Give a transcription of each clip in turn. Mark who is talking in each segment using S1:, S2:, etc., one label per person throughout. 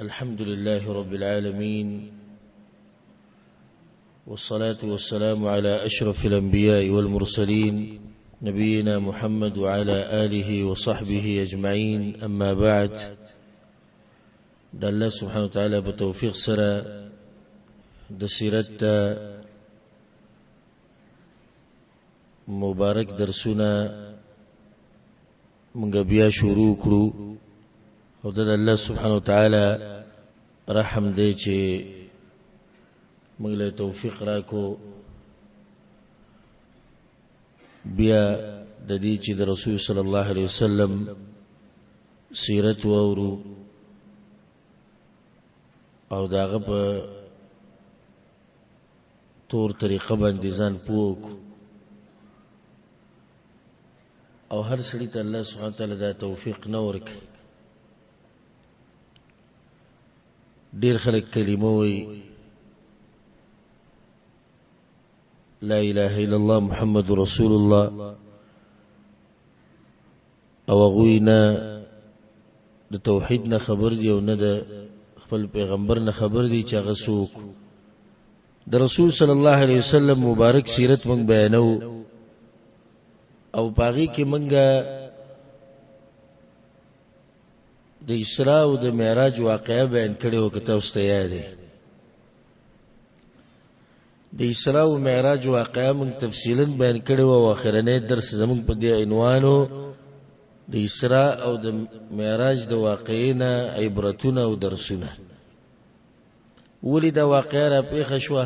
S1: الحمد لله رب العالمين، والصلاة والسلام على أشرف الأنبياء والمرسلين، نبينا محمد وعلى آله وصحبه أجمعين. أما بعد، د الله سبحانه وتعالی په توفیق سره د سیرت مبارک درسونه مونږ بیا شروع کړو، او د الله سبحانه وتعالی رحم دی چې مونږ له توفیق راکو بیا د دې چې د رسول صلی الله علیه وسلم سیرت واورو او داغه په تور طریقه باندې ځان پوه کو. او هر سړي ته الله سبحانه وتعالی دا توفیق نه ورکوي. ډیر خلک کلمه وایي لا اله الا الله محمد رسول الله، او هغوی نه د توحید نه خبر دي او نه د خپل پیغمبر نه خبر دي چې هغه څوک. د رسول صلی الله علیه وسلم مبارک سیرت موږ بیانو، او پاغي کې موږ د اسراء او د معراج واقعه بیان کړې او که تاسو ته یاد دی، د اسراء او معراج واقعه موږ تفصیلا بیان کړې وه، او اخرنی درس زموږ په دې عنوانو د اسراء او د معراج د واقعې نه عبرتونه او درسونه. ولې دا واقعه را پېښه شوه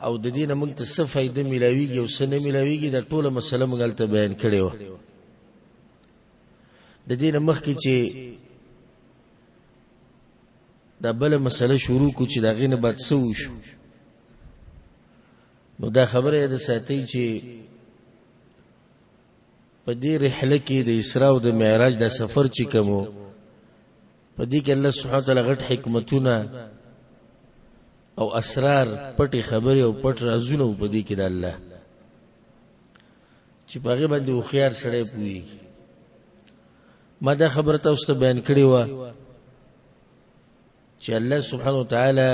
S1: او د دې نه موږ ته څه فایده میلاویږي او څه نه میلاویږي، دا ټوله مسله موږ هلته بیان کړې وه. د دې نه مخکې چې دا بله مسله شروع کړو چې د هغې نه بعد څه وشو، نو دا خبره یې د ساتئ چې په دې رحله کې د اسراء او د معراج دا سفر چې کوم، په دې کې الله سبحانه وتعالی غټ حکمتونه او اسرار، پټې خبرې او پټ رازونه په دې کې د الله چې په هغې باندې هوښیار سړی پوهېږي. ما دا خبره تاسو ته بیان کړې وه چې الله سبحانه وتعالی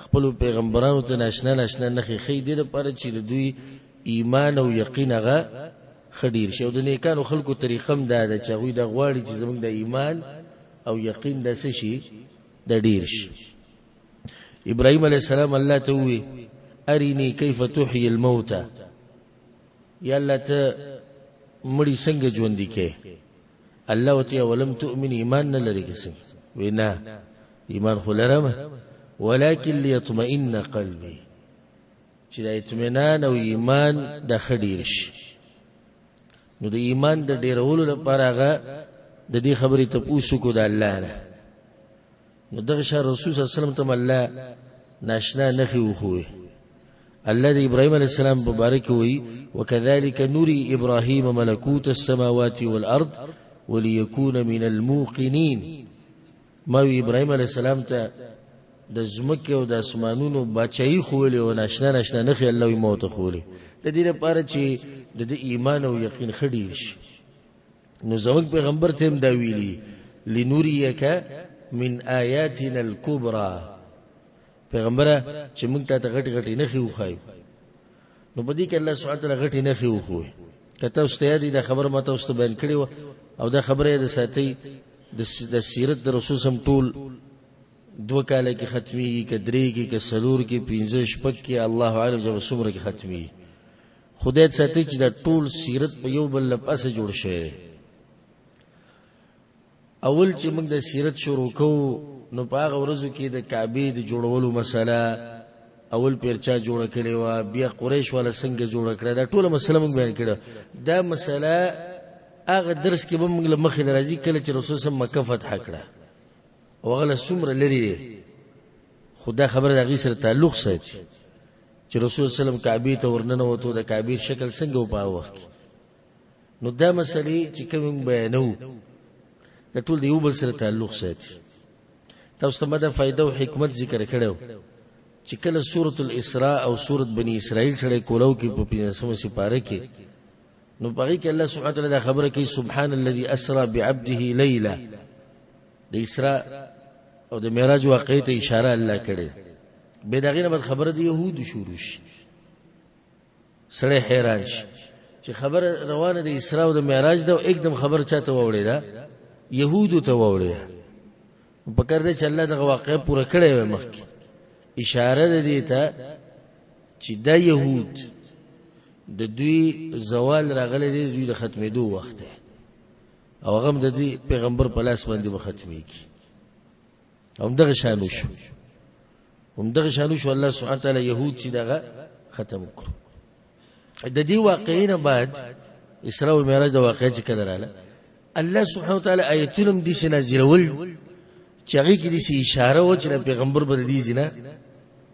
S1: خپل پیغمبرانو ته ناشنا ناشنا نښې ښیي، دې لپاره چې د دوی ایمان او یقین هغه ښه ډېر شي. او د نیکانو خلکو طریقه هم دا ده چې هغوی دا غواړي چې زموږ د ایمان او یقین دا څه شي، دا ډېر شي. ابراهیم علیه السلام الله ته ووی اریني کیف تحیي الموتى، یا الله ته مړي څنګه ژوندي کې؟ الله ورته ولم تؤمن، ایمان نه لري که څنګه؟ وی نه، ایمان خو لرم، ولكن ليطمئن قلبي، چې د اطمینان او ایمان د ښه ډېر شي. نو د ایمان د ډېرولو لپاره هغه د دې خبرې تپوس وکړو د الله نه. نو دغه شان رسول صلی الله علیه وسلم ته الله ناشنا نښې وښووې. الله د ابراهیم علیه السلام په باره کې وایي وکذلک نوري ابراهیم ملکوت السماوات والارض وليكون من الموقنین. ما وی ابراهیم علیه السلام ته د ځمکې او د اسمانونو باچایي ښوولې او ناشنا ناشنا نښې الله وی ما ورته ښوولې، د دې لپاره چې د ده ایمان او یقین ښه ډېر شي. نو زموږ پیغمبر ته هم دا ویلي لنوریک من آیاتنا الکبرى، پیغمبره چې موږ ته غټې غټې نښې وښایو. نو په دې کې الله سبحانه وتعالی غټې نښې وښووې. که تاسو ته یاد دا خبره ما تاسو ته بیان کړې وه، او دا خبره یې د ساتئ د سیرت د رسول سم ټول 2 کاله کې ختمېږي، که 3 کې، که 4 کې، 5 شپږ کې، الله اعلم چې به څومره کې ختمېږي. خدای ساتي چې دا ټول سیرت په یو بل له پاسه جوړ شوی دی. اول چې موږ د سیرت شروع کوو نو په هغه ورځو کې د کعبې د جوړولو مسله اول پیر چا جوړه کړې وه، بیا قریش والا څنګه جوړه کړه، دا ټوله مسله موږ بیان کړه. دا مسله هغه درس کې به موږ له مخې نه راځي کله چې رسول صم مکه فتح کړه او هغه له څومره لرې دی، خو دا خبره د هغې سره تعلق ساتي چې رسول صلی الله علیه وسلم کعبې ته ورننوتو، د کعبې شکل څنګه و په هغه وخت کې. نو دا مسلې چې کوم موږ بیانوو دا ټول د یو بل سره تعلق ساتي. تاسو ته ما دا فایده او حکمت ذکر کړی چې کله سورة الاسراء او سورة بني اسرائیل سره کولو کې په 15مه سپاره کې، نو په هغې کې الله سبحانه وتعالی دا خبره کوي سبحان الذي اسرا بعبده لیلا. د اسراء او د معراج واقعې ته اشاره الله کړې. به د هغې نه بعد خبره د یهودو شروع شي، سړی حیران شي چې خبره روانه د اسراء او د معراج ده او اکدم خبره چاته واوړې ده؟ یهودو ته واوړې ده. په کار دی چې الله دغه واقعه پوره کړې وای مخکې. اشاره ده دې ته چې دا یهود د دوی زوال راغلی دی، دوی د ختمېدو وخت دی او هغه هم د دې پیغمبر په لاس باندې به ختمېږي. همدغه شان وشو، همدغه شان وشو. الله سبحانه وتعالی یهود چې دغه ختم کړو. د دې واقعې نه بعد اسراء او معراج د واقعې چې کله رااله، الله سبحانه وتعالی آیتونه هم داسې نازلول چې هغې کې داسې اشاره وه چې د پیغمبر به د دې ځای نه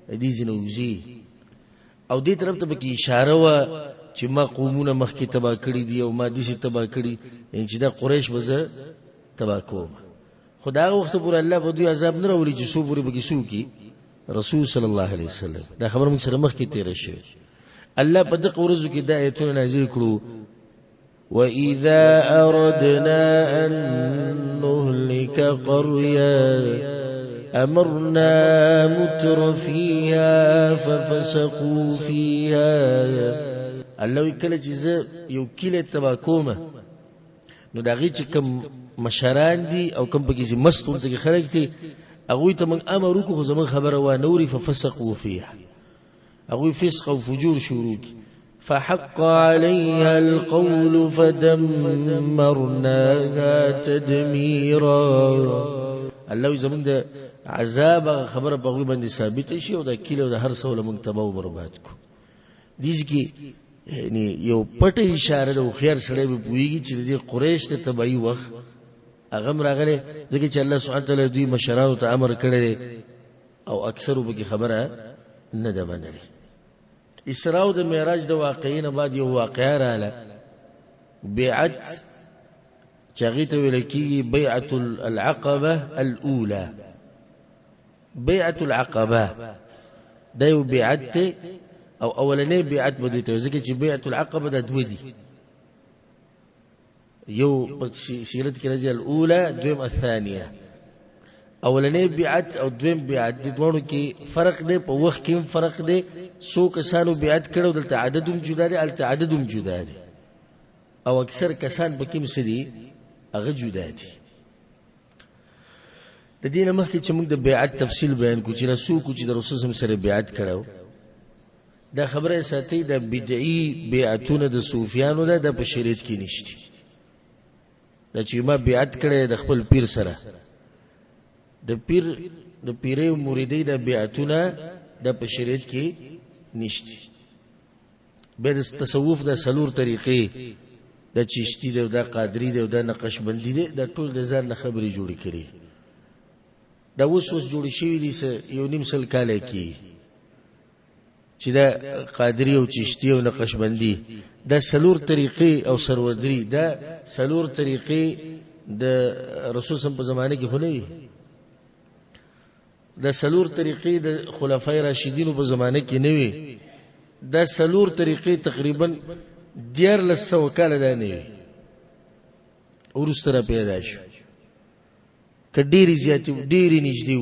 S1: د دې ځای نه وځي، او دې طرف ته پکې اشاره وه چې ما قومونه مخکې تباه کړي دي او ما داسې تباه کړي، یعنې چې دا قریش به زه تباه کوم. خو د هغه وخته پورې الله به دوی عذاب نه راولي چې څو پورې به کې څوک رسول صلی الله علیه وسلم. دا خبره موږ سره مخکې تېره شوې. الله په دغه ورځو کې دا آیتونه نازل کړو. وإذا أردنا أن نهلك قرية أمرنا مترفيها ففسقوا فيها. الله وی کله چې زه یو کلی تباه کوم، نو د هغې چې کوم مشران دي او کوم پکې چې مست غوندې خلک دي، هغوی ته موږ امر وکړو خو زموږ خبره وانه وري. ففسقوا فيها، هغوی فسق او فجور شروع کړي. فحق عليها القول فدمرناها تدميرا. الله وی زموږ د عذاب هغه خبره په هغوی باندې ثابته شي او دا کلی او د هر څه له موږ تباه او برباد کړو. دې ځای کې یعنی یو پټه اشاره ده، هوښیار سړی به پوهېږي چې د دې قریش د تباهي وخت هغه هم راغلی، ځکه چې الله سبحانه وتعالی دوی مشرانو ته امر کړی دی او اکثرو پکې خبره نه ده منلې. اسراء او د معراج د واقعې نه بعد یو واقعه راغله، بیعت چې هغې ته ویل کېږي بیعة العقبة الأولى. بیعة العقبة دا یو بیعت دی او اولنی بیعت به دې ته، ځکه چې بیعة العقبة دا دوه دي، یو په سیرت کې راځي الاولى، دویم الثانیه. اولنی بیعت او دویم بیعت د دواړو کې فرق دی، په وخت کې هم فرق دی. څو کسانو بیعت کړو، دلته عدد هم جدا دی، هلته عدد هم جدا دی، او اکثر کسان پکې هم څه دي، هغه جدا دي. د دې نه مخکې چې موږ د بیعت تفصیل بیان کړو چې دا څوک چې د رسول صلی سره بیعت کړو، دا خبره ساتي د بدعي بیعتونه د صوفیانو ده، دا په شریعت کې نشته. دا چې ما بیعت کړی د خپل پیر سره، د پیر د پیرې او مریدۍ دا بیعتونه دا په شریعت کې نشته. بیا د تصوف دا څلور طریقې، دا چشتی دی، دا قادری دی، دا نقشبندي دی، دا ټول د ځان نه خبرې جوړې کړي. دا اوس اوس جوړې شوي دي، څه یو نیم سل کاله کېږي چې دا قادری او چشتی او نقشبندي دا څلور طریقې او سرودري، دا څلور طریقې د رسول سم په زمانه کې خو نه وي. دا څلور طریقې د خلفای راشدینو په زمانه کې نه وي. دا څلور طریقې تقریبا 1300 کاله دا نه وي، وروسته را پیدا شو. که ډېرې زیاتې ډېرې نږدې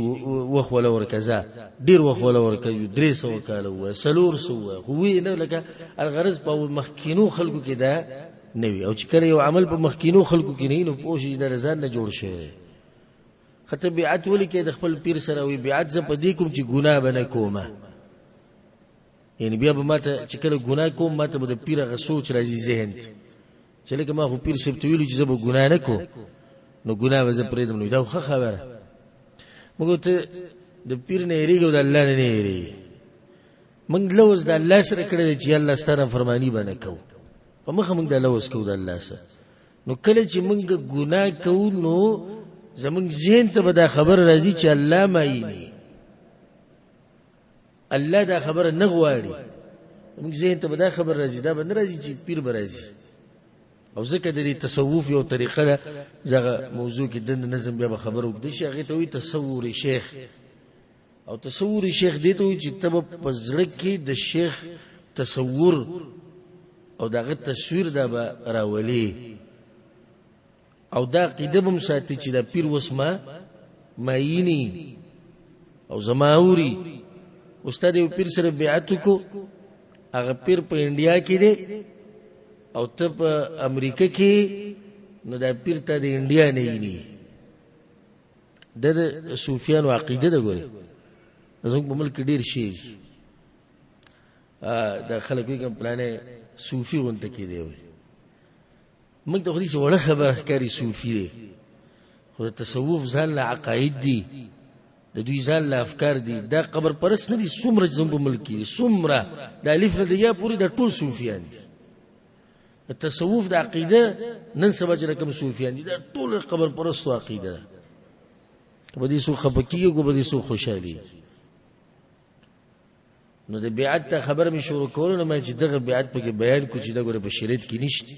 S1: وخت وله ورکه، ځه ډېر وخت وله ورکه، یو 300 کاله ووایه، 400 ووایه، خو ویې نه، لکه الغرض په مخکینو خلکو کې دا نه وي. او چې کله یو عمل په مخکینو خلکو کې نه وي، نو پوه شي چې دا له ځان نه جوړ شوی دی. ښه ته بیعت ولې کوې د خپل پیر سره؟ وایي بیعت زه په دې کوم چې ګناه به نه کوم، یعنی بیا به ماته چې کله ګناه کوم ماته به د پیر هغه سوچ راځي ذهن ته چې لکه ما خو پیر صاحب ته ویلي چې زه به ګناه نه کوم، نو ګناه به زه پرېږدم. نو دا خو ښه خبره. موږ ته د پیر نه یېرېږي او د الله نه نه یېرېږي. موږ لوز د الله سره کړی دی چې الله ستا نافرماني به نه کوو، په مخه موږ دا لوز کوو د الله سره. نو کله چې موږ ګناه کوو نو زموږ ذهن ته به دا خبره راځي چې الله ما ویني، الله دا خبره نه غواړي. موږ ذهن ته به دا خبره راځي، دا به نه راځي چې پیر به راځي. او ځکه د دې تصوف یو طریقه ده، زه هغه موضوع کې دننه نه ځم، بیا به خبره اوږده شي. هغې ته وایي تصور شیخ. او تصور شیخ دې ته وایي چې ته به په زړه کې د شیخ تصور او د هغه تصویر دا به راولي. او دا عقیده به هم ساتي چې دا پیر اوس ما ویني او زما اوري. استاد یو پیر سره بیعت وکړو، هغه پیر په انډیا کې دی او ته په امریکا کې، نو دا پیر ته د انډیا نه ویني. د صوفیانو عقیده ده. ګورې زموږ په ملک کې ډېر شی دي، دا خلک وایي کوم پلانې صوفي غونته کې دی. وایي موږ ته خو داسې وړه خبره ښکاري صوفي دی، خو د تصوف ځان له عقاید دي، د دوی ځان له افکار دي. دا قبر پرست نه دي. څومره چې زموږ په ملک کې دي، څومره د الف نه د یا پورې دا ټول صوفیان دي. د تصوف د عقیده نن سبا چې کوم صوفیان دي، دا ټول قبر پرستو عقیده ده. که په دې څوک خفه کېږي، که په دې څوک خوشحالېږي. نو د بیعت ته خبره مې شروع کوله، نو ما چې دغه بیعت پکې بیان کړو چې دا ګوره په شریعت کې نشته.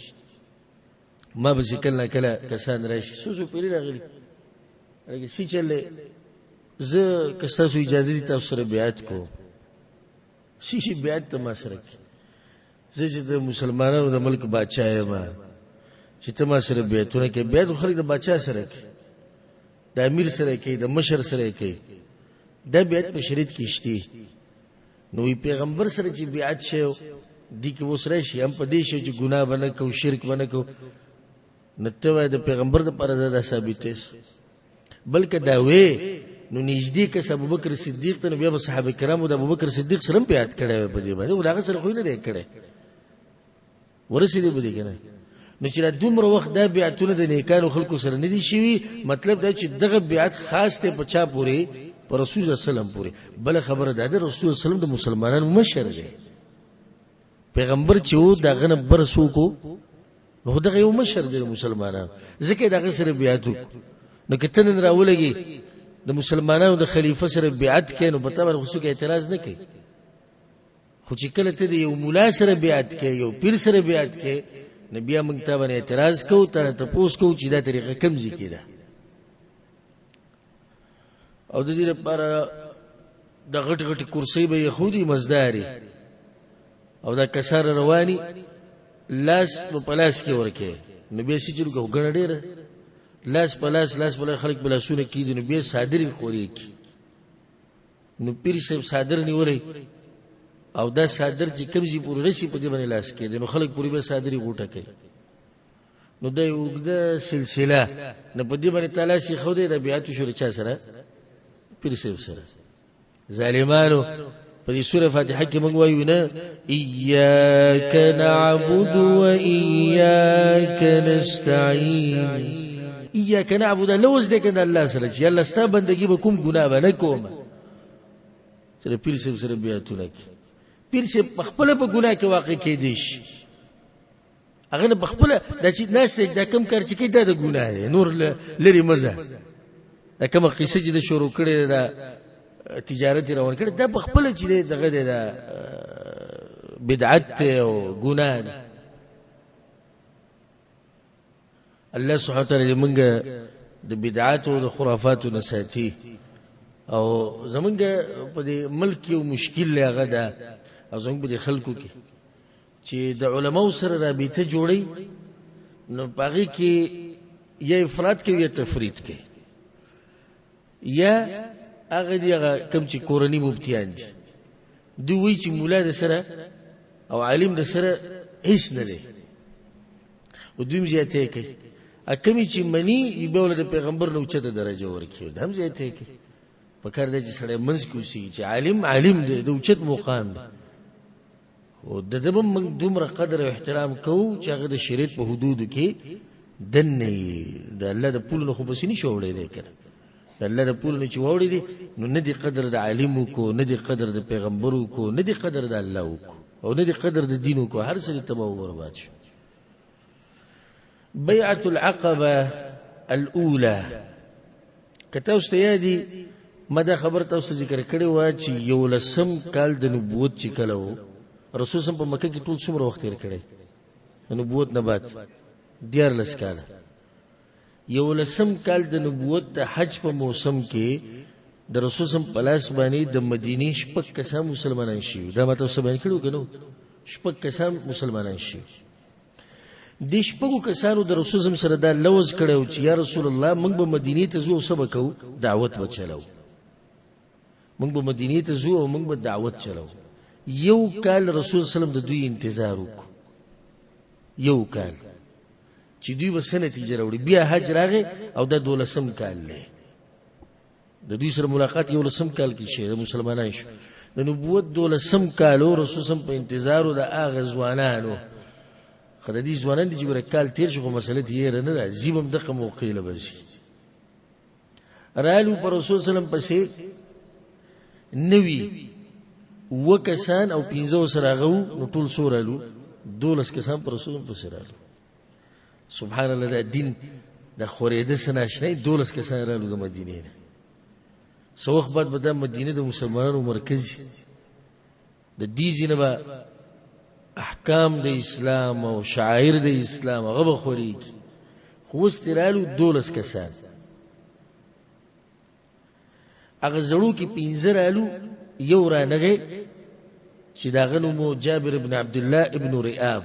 S1: ما به چې کله نا کله کسان راشي، څو څو پیري راغلي، لکه څه چل دی، زه که ستاسو اجازه دي تاسو سره بیعت کوم. څه شي بیعت ته ما سره کوي؟ زه چې د مسلمانانو د ملک باچا یم چې ته ما سره بیعتونه کوې. بیعت خو خلک د باچا سره کوي، د امیر سره کوي، د مشر سره کوي. دا بیعت په شریعت کې شته. نو وی پیغمبر سره چې بیعت شی دي کې اوس راشي هم په دې شی چې ګناه به نه کوو، شرک به نه کوو. نو ته وایې د پیغمبر دپاره دا ثابتې سو، بلکې دا وې نو نږدې کس ابوبکر صدیق ته، نو بیا به صحابه کرامو د ابوبکر صدیق سره هم بیعت کړی وی په دې باندې، خو د هغه سره خو یې نه دی کړی. ورسېدې به دې که نه؟ نو چې دا دومره وخت دا بیعتونه د نیکانو خلکو سره نه دي شوي، مطلب دا چې دغه بیعت خاص دی په چا پورې؟ په رسول الله وسلم پورې. بله خبره دا ده، رسول الله وسلم د مسلمانانو مشر دی. پیغمبر چې و د هغه نه بر څوک و، نو دغه یو مشر دی د مسلمانانو، ځکه یې د هغه سره بیعت وکړو. نو که ته نن راولګي د مسلمانانو د خلیفه سره بیعت کوې، نو په تا باندې خو څوک اعتراض نه کوي. خو چې کله ته د یو مولا سره بیعت کوې، یو پیر سره بیعت کوې، نو بیا موږ تا باندې اعتراض کوو، تا نه تپوس کوو چې دا طریقه کوم ځای کې ده. او د دې لپاره د غټ غټ کرسۍ به یې خودي مزداري او دا کسان رواني لاس په لاس کې ورکې، نو بیا چې چلو ګڼه ډېره لاس په لاس، لاس په لاس خلک په لاسونه کېدي، نو بیا صادرې خورې کی. نو پیر صاحب صادر نیولی او دا صادر چې کوم ځای پورې رسي په دې باندې لاس کېږي، نو خلک پورې بیا صادرې غوټه کوي. نو دا یو اوږده سلسله. نو په دې باندې تعالی سي خو دې د بیعت شو چا سره؟ پیر صاحب سره. ظالمانو په دې سوره فاتحه کې موږ وایو نه ایاک نعبد و ایاک نستعین. ایاک نعبد لوز دې کنه الله سره چې الله ستا بندگی به کوم، ګناه به نه کوم. چې پیر صاحب سره بیعتونه کې پیر صاحب په خپل په ګناه کې واقع کېدی شي، هغه نه په خپل د چې ناس دا کم کار چې کوي دا د ګناه دی، نور لري مزه. دا کومه قصه چې د شروع کړې ده، تجارت روان کړي، دا په خپل چې دی دغه دی دا بدعت او ګناه ده. الله سبحانه وتعالی موږ د بدعات او د خرافاتو نه ساتي. او زمونږ په دې ملک یو مشکل هغه ده، او زمونږ په دې خلکو کې چې د علماو سره رابطه جوړي، نو په هغې کې یا افراط کوي یا تفرید کوي، یا هغه دی هغه کوم چې کورني مفتیان دي، دوی وایي چې مولا د سره او عالم د سره هیڅ نه دی، او دوی هم زیاتی کوي. کومې چې مني بیا له د پیغمبر نه اوچته درجه ورکوي، دا هم زیاتی کوي. په کار دی چې سړی منځ کې اوسېږي چې عالم عالم دی، د اوچت مقام دی، او د ده به موږ دومره قدر او احترام کوو چې هغه د شریعت په حدودو کې دننه وي. د الله د پولو نه خو پسې نه شي اوړېدی که نه، د الله د پولو نه چې واوړېدی نو نه دي قدر د عالم وکړو، نه دي قدر د پیغمبر وکړو، نه دي قدر د الله وکړو، او نه دي قدر د دین وکړو، هر څه دې تباه او برباد شو. بیعة العقبه الاولى، که تاسو ته یادي ما دا خبر تاسو ته ذکر کړې وه چې یولسم کال د نبوت چې کله و، رسول سم په مکه کې ټول څومره وخت تېر کړی د نبوت نه بعد؟ 13 کاله. یولسم کال د نبوت د حج په موسم کې د رسول سم په لاس باندې د مدینې شپږ کسان مسلمانان شوي. دا ما تاسو بیان کړي وو که نه؟ شپږ کسان مسلمانان شوي. دې شپږو کسانو د رسول زم سره دا لوز کړی و چې یا رسول الله، موږ به مدینې ته ځو او څه به کوو؟ دعوت به چلوو. موږ به مدینې ته ځو او موږ به دعوت چلوو. یو کال رسول سلم د دوی انتظار وکړو، یو کال چې دوی به څه نتیجه راوړي. بیا حج راغی او دا دولسم کال دی. د دوی سره ملاقات یولسم کال کې شوی، د مسلمانان شو. د نبوت دولسم کال و، رسول سم په انتظار و د هغه ځوانانو. خو د دې ځوانان دي چې ګوره کال تېر شو، خو مسله ترې هېره نه ده، ځي به هم دغه موقع له به ځي. رالو پر رسول سلم پسې 97 کسان او 5 سره هغه وو، نو ټول څو رالو؟ 12 کسان پر رسول پسې رالو. سبحان الله، دا دین د خورېده څه ناشنايي. 12 کسان رالو د مدینې نه. څه وخت بعد به دا مدینه د مسلمانانو مرکز، د دې ځای نه به احکام د اسلام او شعائر د اسلام هغه به خورېږي. خو اوس ترې رالو 12 کسان. هغه زړو کې 5 رالو، یو رانغی چې د هغه نوم و جابر ابن عبدالله ابن رئاب،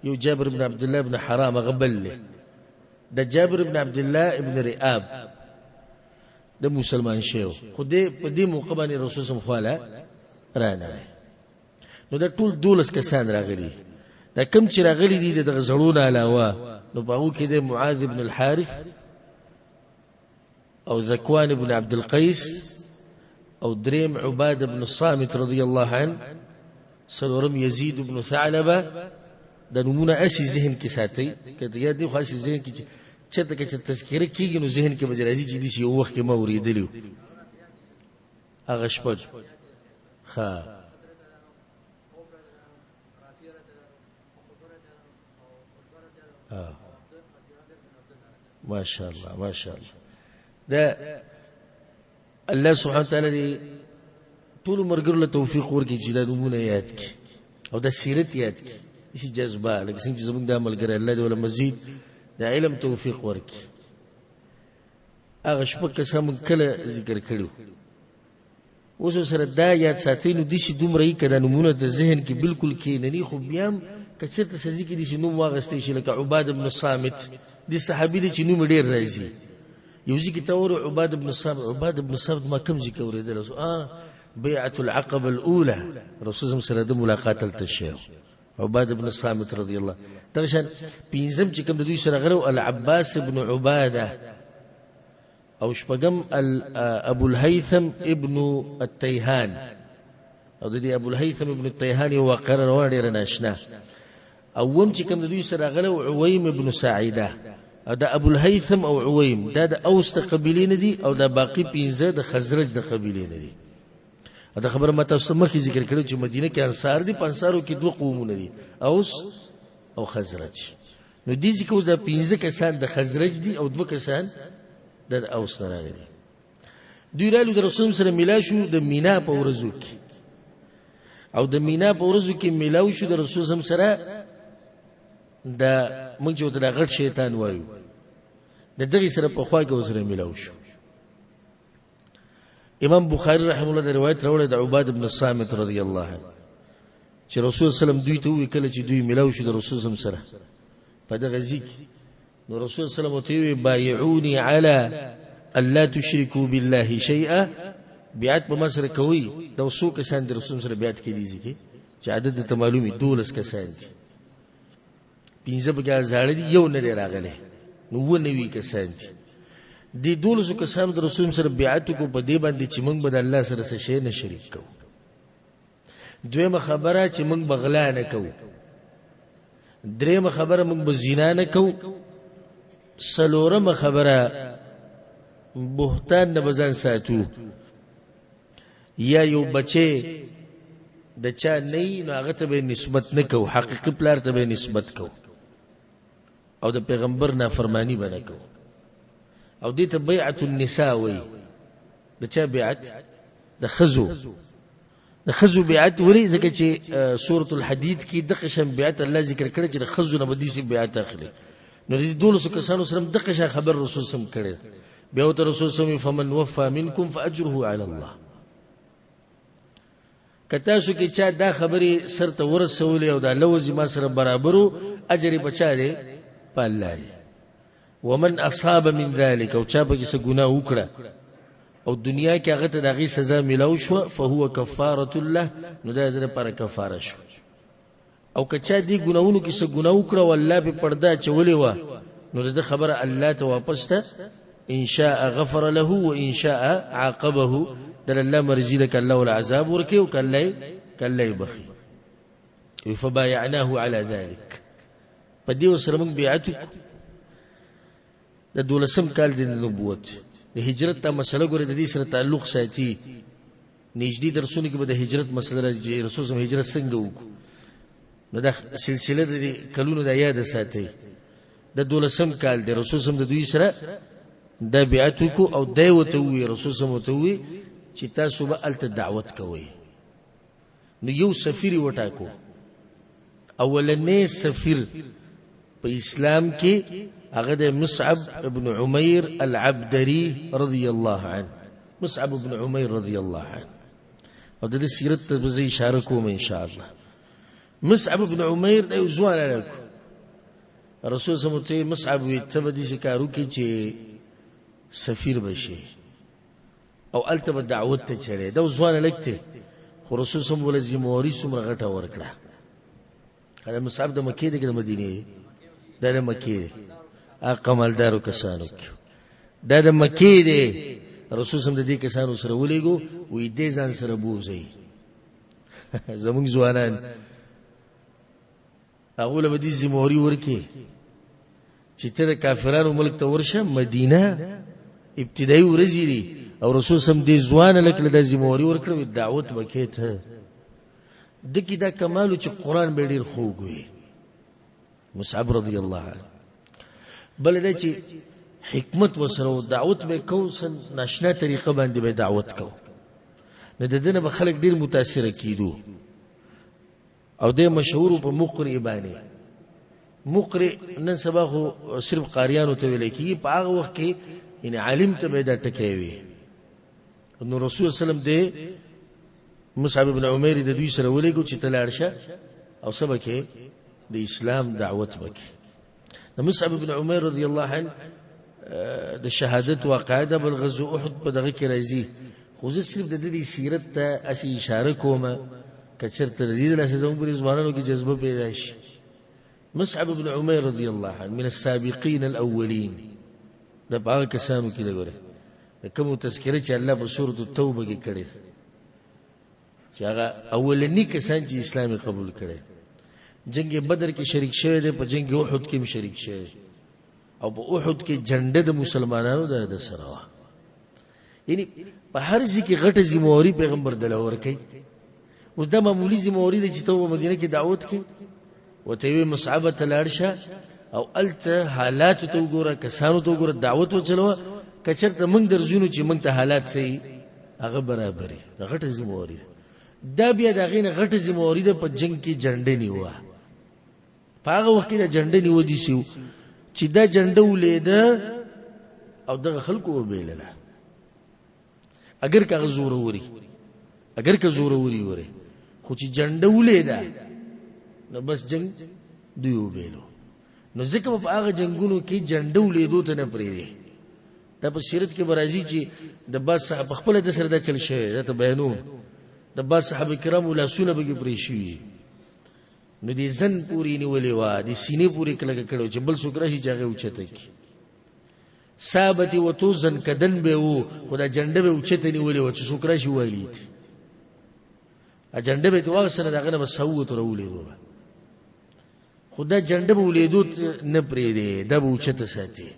S1: یو جابر ابن عبدالله ابن حرام، هغه بل دی. د جابر ابن عبدالله ابن رئاب د مسلمان شوی، خو دی په دې موقع باندې رسول سم خواله رانغی. نو دا ټول 12 کسان راغلي. دا کم چې راغلي دي د دغه زړو نه علاوه، نو په هغو کې دی معاذ ابن الحارث او ذکوان ابن عبد القیس او دریم عباد ابن الصامت رضی الله عنه، څلورم یزید ابن ثعلبه. دا نومونه هسې ذهن کې ساتئ، که ته یاد نه خو هسې ذهن کې چې چېرته که چې تذکره کېږي نو ذهن کې به دې راځي چې داسې یو وخت کې ما اورېدلي وو. هغه شپږ. ښه، ماشاءالله ماشاءالله. دا الله سبحانه وتعالی دې ټولو ملګرو له توفیق ورکړي چې دا نومونه یاد کړي او دا سیرت یاد کړي. داسې جذبه لکه څنګه چې زموږ دا ملګری، الله دې وله مزید د علم توفیق ورکړي. هغه شپږ کسان موږ کله ذکر کړي، اوس سره دا یاد ساتئ. نو داسې دومره یې که دا نومونه د ذهن کې بالکل کښېنني، خو بیا هم که چېرته څه ځای کې داسې نوم واخیستی شي لکه عباد بن صامت، دې صحابي دی چې نوم یې ډېر راځي. یو ځای کې ته اورې عباد بن صامت، عباد بن صامت ما کوم ځای کې اورېدلی؟ بیعة العقبة الأولى، رسول سره د ملاقات هلته شوی عباد بن صامت رضی الله. دغه شان پنځم چې کوم د دوی سره غلو العباس بن عباده، او شپږم ابو الهیثم ابن التیهان. او د دې ابو الهیثم ابن التیهان یو واقعه روانه ډېره ناشنا. اووم چې کوم د دوی سره راغلی عویم ابن ساعده. او د ابو الهیثم او عویم دا د اوس د قبیلې نه دي، او دا باقي 5 د خزرج د قبیلې نه دي. او دا خبره ما تاسو ته مخکې ذکر کړې چې مدینه کې انصار دي، په انصارو کې دوه قومونه دي، اوس او خزرج. نو دې ځکه اوس دا 5 کسان د خزرج دي او 2 کسان د اوس نه راغلي. دوی رالو د رسول سره ملا شو د مینا په ورځو کې، او د مینا په ورځو کې ملاو شو د رسول سره. د موږ چې ورته دا غټ شیطان وایو، د دغې سره په خوا کې ورسره ملاو شو. امام بخاري رحمه الله د روایت راوړی د عباد بن الصامت رضی الله عنه چې رسول سلام دوی ته وویل کله چې دوی ملاو شو د رسول سلام سره په دغه ځای کې، نو رسول سلام ورته وویل بایعوني علی الا تشرکوا بالله شیئا، بیعت په ما سره کوئ. دا څو کسان د رسول سره بیعت کوي دي ځای کې چې عدد درته معلوم وي، 12 کسان دي، 5 پکې زاړه دي، یو نه دی راغلی، نو 97 کسان دي. دې 12 کسانو د رسول سره بیعت وکړو په دې باندې چې موږ به د الله سره څه شی نه شریک کوو. دویمه خبره چې موږ به غلا نه کوو. درېیمه خبره موږ به زنا نه کوو. څلورمه خبره بهتان نه به ځان ساتو، یا یو بچی د چا نه وي نو هغه ته به نسبت نه کوو، حقیقي پلار ته به نسبت کوو، او د پیغمبر نافرمانی به نه کوو. او دې ته بیعت النساء وایي. د چا بیعت؟ د ښځو. د ښځو بیعت ولې؟ ځکه چې سورة الحدید کې دغه شان بیعت الله ذکر کړی چې د ښځو نه به داسې بیعت اخلي. نو د دې دولسو کسانو سره هم دغه شان خبر رسول سم کړی. بیا ورته رسول سم فمن وفا منکم فاجره علی الله. که تاسو کې چا دا خبرې سر ته ورسولې او دا لوز ما سره برابرو، اجر یې په چا دی؟ په الله دی. ومن اصاب من ذلك، او چا پکې څه ګناه وکړه او دنیا کې هغه ته د هغې سزا میلاو شوه، فهو کفارة له، نو دا د ده لپاره کفاره شوه. او که چا دې ګناهونو کې څه ګناه وکړه او الله پې پرده اچولې وه، نو د ده خبره الله ته واپس ده، ان شاء غفر له وان شاء عاقبه، د الله مرضي ده که الله ول عذاب ورکړي او که الله یې بخښي. فبايعناه على ذلك، په دې ورسره موږ بیعت وکړو. د دولسم کال د نبوت د هجرت دا مسله ګوره د دې سره تعلق ساتي. نږدې درسونو کې به د هجرت مسله راځي چې رسول صلی هجرت څنګه وکړو. نو دا سلسله د کلونو د یاد ساتي. د دولسم کال د رسول صلی د دوی سره دا بیعت وکړو او دی ورته وویل، رسول صلی ورته وویل چې تاسو به هلته دعوت کوئ. نو یو سفیر یې وټاکو. اولنې سفیر په اسلام کې هغه د مصعب ابن عمیر العبدري رضی الله عنه، مصعب ابن عمیر رضی الله عنه، او د دې سیرت ته به زه اشاره کوم ان شاء الله. مصعب ابن عمیر د یو ځوان هلک، رسول صلی الله علیه وسلم مصعب وی ته به داسې کار وکړې چې سفیر به شې او هلته به دعوت ته چلې. دا ځوان هلک دی، خو رسول صلی الله علیه وسلم ورله ذمهواري څومره غټه ورکړه. دا مصعب د مکې دی که د مدینې؟ دا د مکې دی، هغه قمالدارو کسانو کې دا د مکې دی. رسول صلی الله علیه وسلم د دې کسانو سره ولېږو، وایي دې ځان سره بوځئ. زموږ ځوانان هغو له به دې ذمهواري ورکړي چې ته د کافرانو ملک ته ورشه، مدینه ابتدایي ورځې دي، او رسول سم دې ځوان هلک له دا ذمهواري ورکړه، وایي دعوت به کوې ته. ده کې دا کمال و چې قرآن به ډېر خوږ وي، مصعب رضی الله عنه. بله دا چې حکمت ورسره و، دعوت به کو، څه ناشنا طریقه باندې به دعوت کو، نو د ده نه به خلک ډېر متاثره کېدو. او دی مشهور په مقرئ باندې. مقرئ نن سبا خو صرف قاریانو ته ویل کېږي، په هغه وخت کې یعنی عالم ته به دا ټکی وي. نو رسول الله صلی الله علیه وسلم دی مصعب بن عمیر د دوی سره ولېږو چې ته لاړ شه او څه به کې د اسلام دعوت به کې. د مصعب بن عمیر رضی الله عنه د شهادت واقعه ده بل غزو احد په دغه کې راځي، خو زه صرف د دې سیرت ته هسې اشاره کوم که چېرته د دې د لاسه زموږ په ځوانانو کې جذبه پیدا شي. مصعب بن عمیر رضی الله عنه من السابقین الاولین، دا په هغه کسانو کې دی ګوره د کومو تذکره چې الله په سورة التوبه کې کړې چې هغه اولني کسان چې اسلام یې قبول کړی، جنګ بدر کې شریک شوی دی، په جنګ احد کې هم شریک شوی، او په احد کې جنډه د مسلمانانو د سره وه. یعنی په هر ځای کې غټه ذمهواري پیغمبر دله ورکوي. اوس دا معمولي ذمهواري ده چې ته په مدینه کې دعوت کې ورته وایي مصعبه ته لاړ شه او هلته حالاتو ته وګوره، کسانو ته وګوره، دعوت وچلوه. که چېرته موږ درځو چې موږ ته حالات صحیح هغه برابري، دا غټه ذمهواري ده. دا بیا د هغې نه غټه ذمهواري ده په جنګ کې جنډه نیوه. په هغه وخت کې دا جنډه نیوه داسې وو چې دا جنډه ولیده او دغه خلکو وبېلله، اګر که هغه زوروري، اګر که زوروري وره، خو چې جنډه ولیده نو بس جنګ دوی وبېلو. نو ځکه به په هغه جنګونو کې جنډه ولیدو ته نه پرېږدي. دا په سیرت کې به راځي چې د بعض صحابه په خپله د سره دا چل شوی، دا ته بیانوم، د بعض صحابه کرامو لاسونه به کې پرې شوي، نو دې زن پورې نیولې وه، دې سینې پورې کلکه کړې وه چې بل څوک راشي چې هغه اوچته کړي. ثابت وتو زن کدن به وو، خو دا جنډه به اوچته نیولې وه چې څوک راشي والي ته. جنډه به یې واخیستله، د هغه نه به سوت راولېدو به، خو دا جنډه به ولېدو نه پرېږدي، دا به اوچته ساتي.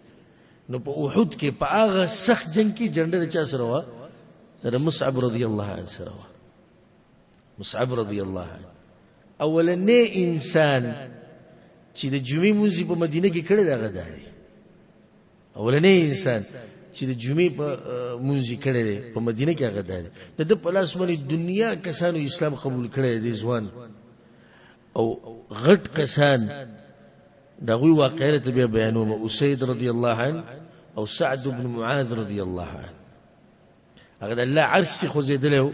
S1: نو په احد کې په هغه سخت جنګ کې جنډه د چا سره وه؟ د مصعب رضی الله عنه سره وه. مصعب رضی الله عنه اولنې انسان چې د جمعې مونځ په مدینه کې کړی دی هغه دی. اولنې انسان چې د جمعې په مونځ کړی دی په مدینه کې هغه دی. د ده په لاس باندې دنیا کسانو اسلام قبول کړی دی، ځوان او غټ کسان. د هغوی واقعه راته بیا بیانوم. اسید رضی الله عنه او سعد بن معاذ رضی الله عنه، هغه د الله عرش چې خوځېدلی و،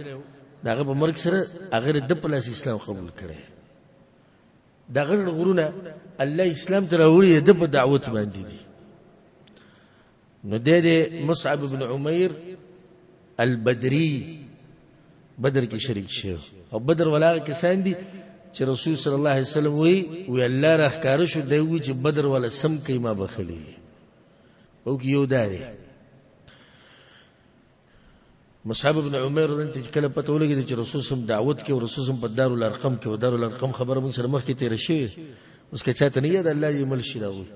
S1: د هغه په مرګ سره هغه د په لاس اسلام قبول کړی. دا غټ غرونه الله اسلام ته راوړي د په دعوت باندې دي. نو د مصعب بن عمیر البدری بدر کې شریک شو، او بدر ولاغه کسان دي چې رسول صلی الله علیه وسلم وی وی الله را ښکاره شو، دی وی چې بدر ولا سم کوي ما بخلی او کې یو دا دی. مصعب بن عمر رضی الله عنه کله پته ولګېده چې رسول سم دعوت کې او رسول سم په دارالارقم کې، او دارالارقم خبره موږ سره مخکې تېره شوې، اوس که چاته نه یاد الله دې مل شي راوي،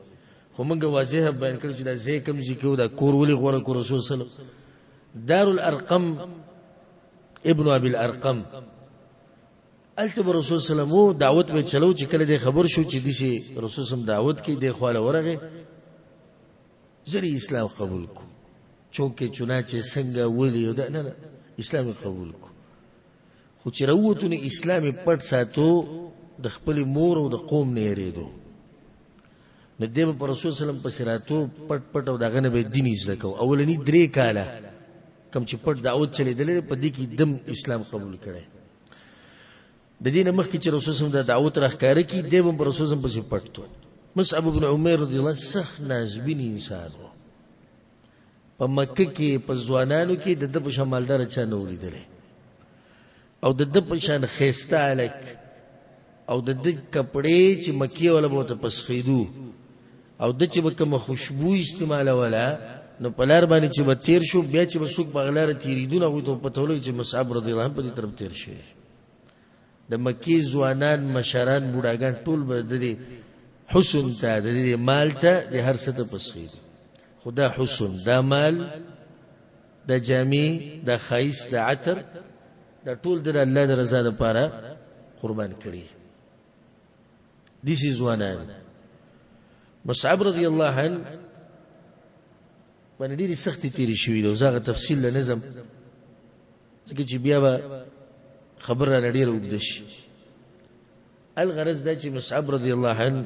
S1: خو موږ واضح بیان کړو چې دا ځای کوم ځای کې و، دا کور ولې غوره کړو رسول صلی الله علیه وسلم. دارالارقم ابن ابي الارقم هلته به رسول صلی الله علیه وسلم دعوت به چلو، چې کله دې خبر شو چې داسې رسول سم دعوت کې دې خواله ورغی، زر اسلام قبول کو، چونکه چنانچه څنګه ولي دا نه نه اسلام قبول کو. خو چې راووتو نو اسلام یې پټ ساتو، د خپلې مور او د قوم نه یېرېدو. نو دی به په رسول صلی الله علیه وسلم پسې راتو پټ پټ، او د هغه نه به یې دین زده کو. اولني 3 کاله کوم چې پټ دعوت چلېدلی دی، په دې کې دم اسلام قبول کړی. د دې نه مخکې چې رسول صلی الله علیه وسلم د دعوت راښکاره کړي، دی به هم په رسول صلی الله علیه وسلم پسې پټ تو. مصعب بن عمیر رضی الله عنه سخت نازبین انسان و. په مکه کې په ځوانانو کې د ده په شان مالدار چا نه و لیدلی، او د ده په شان ښایسته هلک، او د ده کپړې چې مکې والا به ورته پسخېدو، او ده چې به کومه خوشبو استعمالوله نو په لار باندې چې به تېر شو، بیا چې به څوک په هغه لاره تېرېدو نو هغوی ته به پته ولګي چې مصعب رضی الله عنه په دې طرف تېر شوی. د مکې ځوانان، مشران، بوډاګان ټول به د دې حسن ته، د دې مال ته، د هر څه ته پسخېدو. خو دا حسن، دا مال، دا جامې، دا ښایست، دا عطر، دا ټول د الله د رضا لپاره قربان کړي. داسې ځوانان مصعب رضی الله عنه باندې ډېرې سختې تېرې شوې دي، او زه هغه تفصیل له نه ځم ځکه چې بیا به خبره رانه ډېره اوږده شي. الغرض دا چې مصعب رضی الله عنه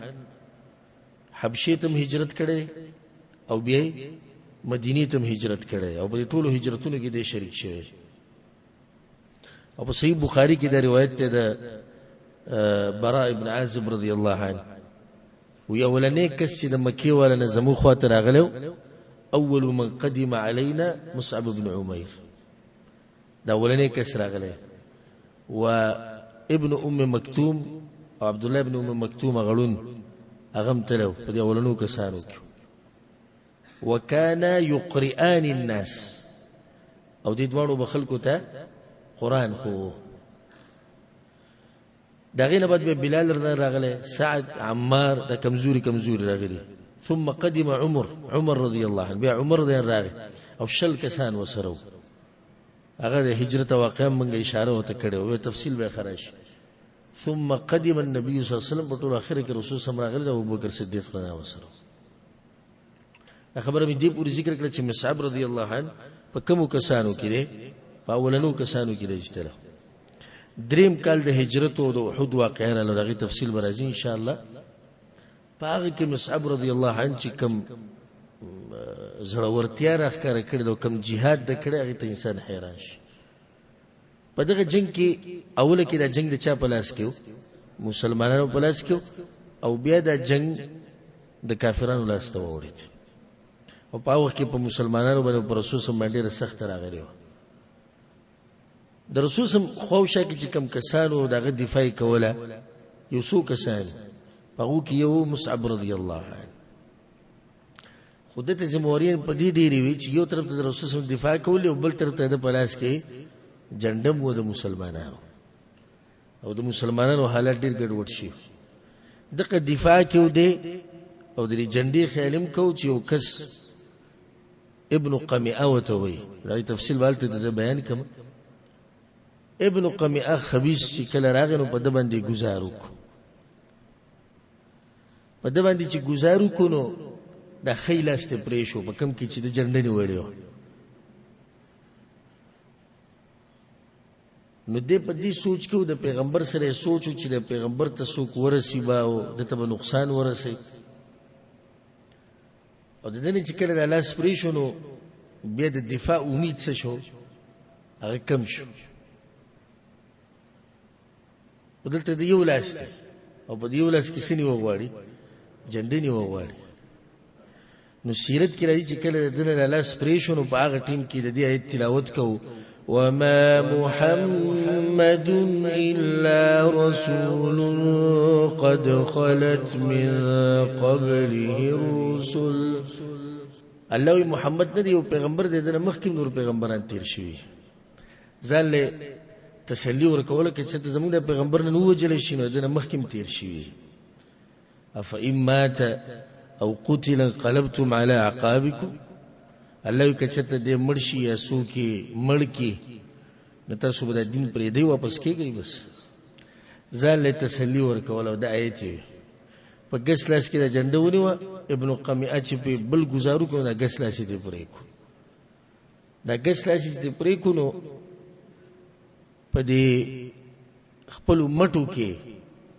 S1: حبشې ته هم هجرت کړی او بیا یې مدینې ته هم هجرت کړی، او په دې ټولو هجرتونو کې دی شریک شوی. او په صحیح بخاري کې دا روایت دی د براء ابن عازب رضی الله عنه، وی اولنې کس چې د مکې والا نه زموږ خواته راغلی، اول من قدم علينا مصعب بن عمير، دا اولنې کس راغلی، و ابن ام مکتوم او عبد الله ابن ام مکتوم غړون هغه هم تللی په دې اولنو کسانو کې. وکان یقرئان الناس، او دې دواړو به خلکو ته قرآن خو. د هغې نه بعد بیا بلال رضی راغلی، سعد، عمار، دا کمزوري کمزوري راغلي. ثم قدم عمر، عمر رضی الله عنه، بیا عمر رضی الله راغی او 20 کسان ورسره وو. هغه د هجرت واقعه موږ اشاره ورته کړې وه، تفصیل به ښه راشي. ثم قدم النبي صلی الله علیه وسلم، په ټولو اخره کې رسول صلی الله علیه وسلم راغلی، ابوبکر صدیق رضی الله ورسره. دا خبره مې دې پورې ذکر کړه چې مصعب رضی الله عنه په کومو کسانو کې دی، په اولنو کسانو کې دی چې تله. دریم کال د هجرت او د احد واقعه راغله، د هغې تفصیل به راځي انشاءالله. په هغه کې مصعب رضی الله عنه چې کوم زړورتیا راښکاره کړې ده او کوم جهاد د کړی، هغې ته انسان حیران شي. په دغه جنګ کې اوله کې دا جنګ د چا په لاس کې و؟ مسلمانانو په لاس کې، او بیا دا جنګ د کافرانو لاس ته واوړېد. او په هغه وخت کې په مسلمانانو باندې پر رسول سم باندې ډېره سخته راغلې وه. د رسول سم خواوشا کې چې کوم کسانو د هغه دفاع یې کوله، یو څو کسان، په هغو کې یو مصعب رضی الله عنه. خو ده ته ذمهواري په دې ډېرې وي چې یو طرف ته د رسول سم دفاع کول او بل طرف ته د په لاس کې جنډم و د مسلمانانو، او د مسلمانانو حالت ډېر ګډوډ شي. دغه دفاع کې و دی او د جنډې خیال هم کو چې یو کس ابن قمیعه ورته وایي، دا تفصیل به هلته زه بیان کړم. ابن قمیعه خبیث چې کله راغی نو په ده باندې ګزار وکړو، په ده باندې چې ګزار وکړو نو دا ښی لاس ته پرې شو په کوم کې چې د جنډه نیولې وه. نو دی په دې سوچ کې د پیغمبر سره یې سوچ و چې د پیغمبر ته څوک ورسي به او ده ته به نقصان ورسي. او د ده نه چې کله دا لاس پرې شو نو بیا د دفاع امید څه شو، هغه کم شو. دلته د یو لاس دی او په دې یو لاس کې څه نیوه غواړي؟ جنډه نیوه غواړي. نو سیرت کې راځي چې کله د ده نه لاس پرې شو نو په هغه ټیم کې د دې آیت تلاوت کوو، وما محمد إلا رسول قد خلت من قبله الرسل. الله وی محمد نه دی یو پیغمبر دی، دنه مخکې نور پیغمبران تیر شوي. ځان له تسلی ورکوله که چې زموږ د پیغمبر نه ووجل شي نو دنه مخکې تیر شوي. افإن مات او قتل انقلبتم على اعقابكم. الله وی که چېرته دی مړ شي یا څوک یې مړ کړي نو تاسو به دا دین پرېږدئ واپس کېږئ. بس ځان له تسلي ورکوله او دا آیت یې په ګس لاس کې دا جنډه ونیوه. ابن قمیعه چې پې بل ګزار وکړو دا ګس لاس یې ترې پرې کړو. دا ګس لاس یې چې ترې پرې کړو نو په دې خپلو مټو کې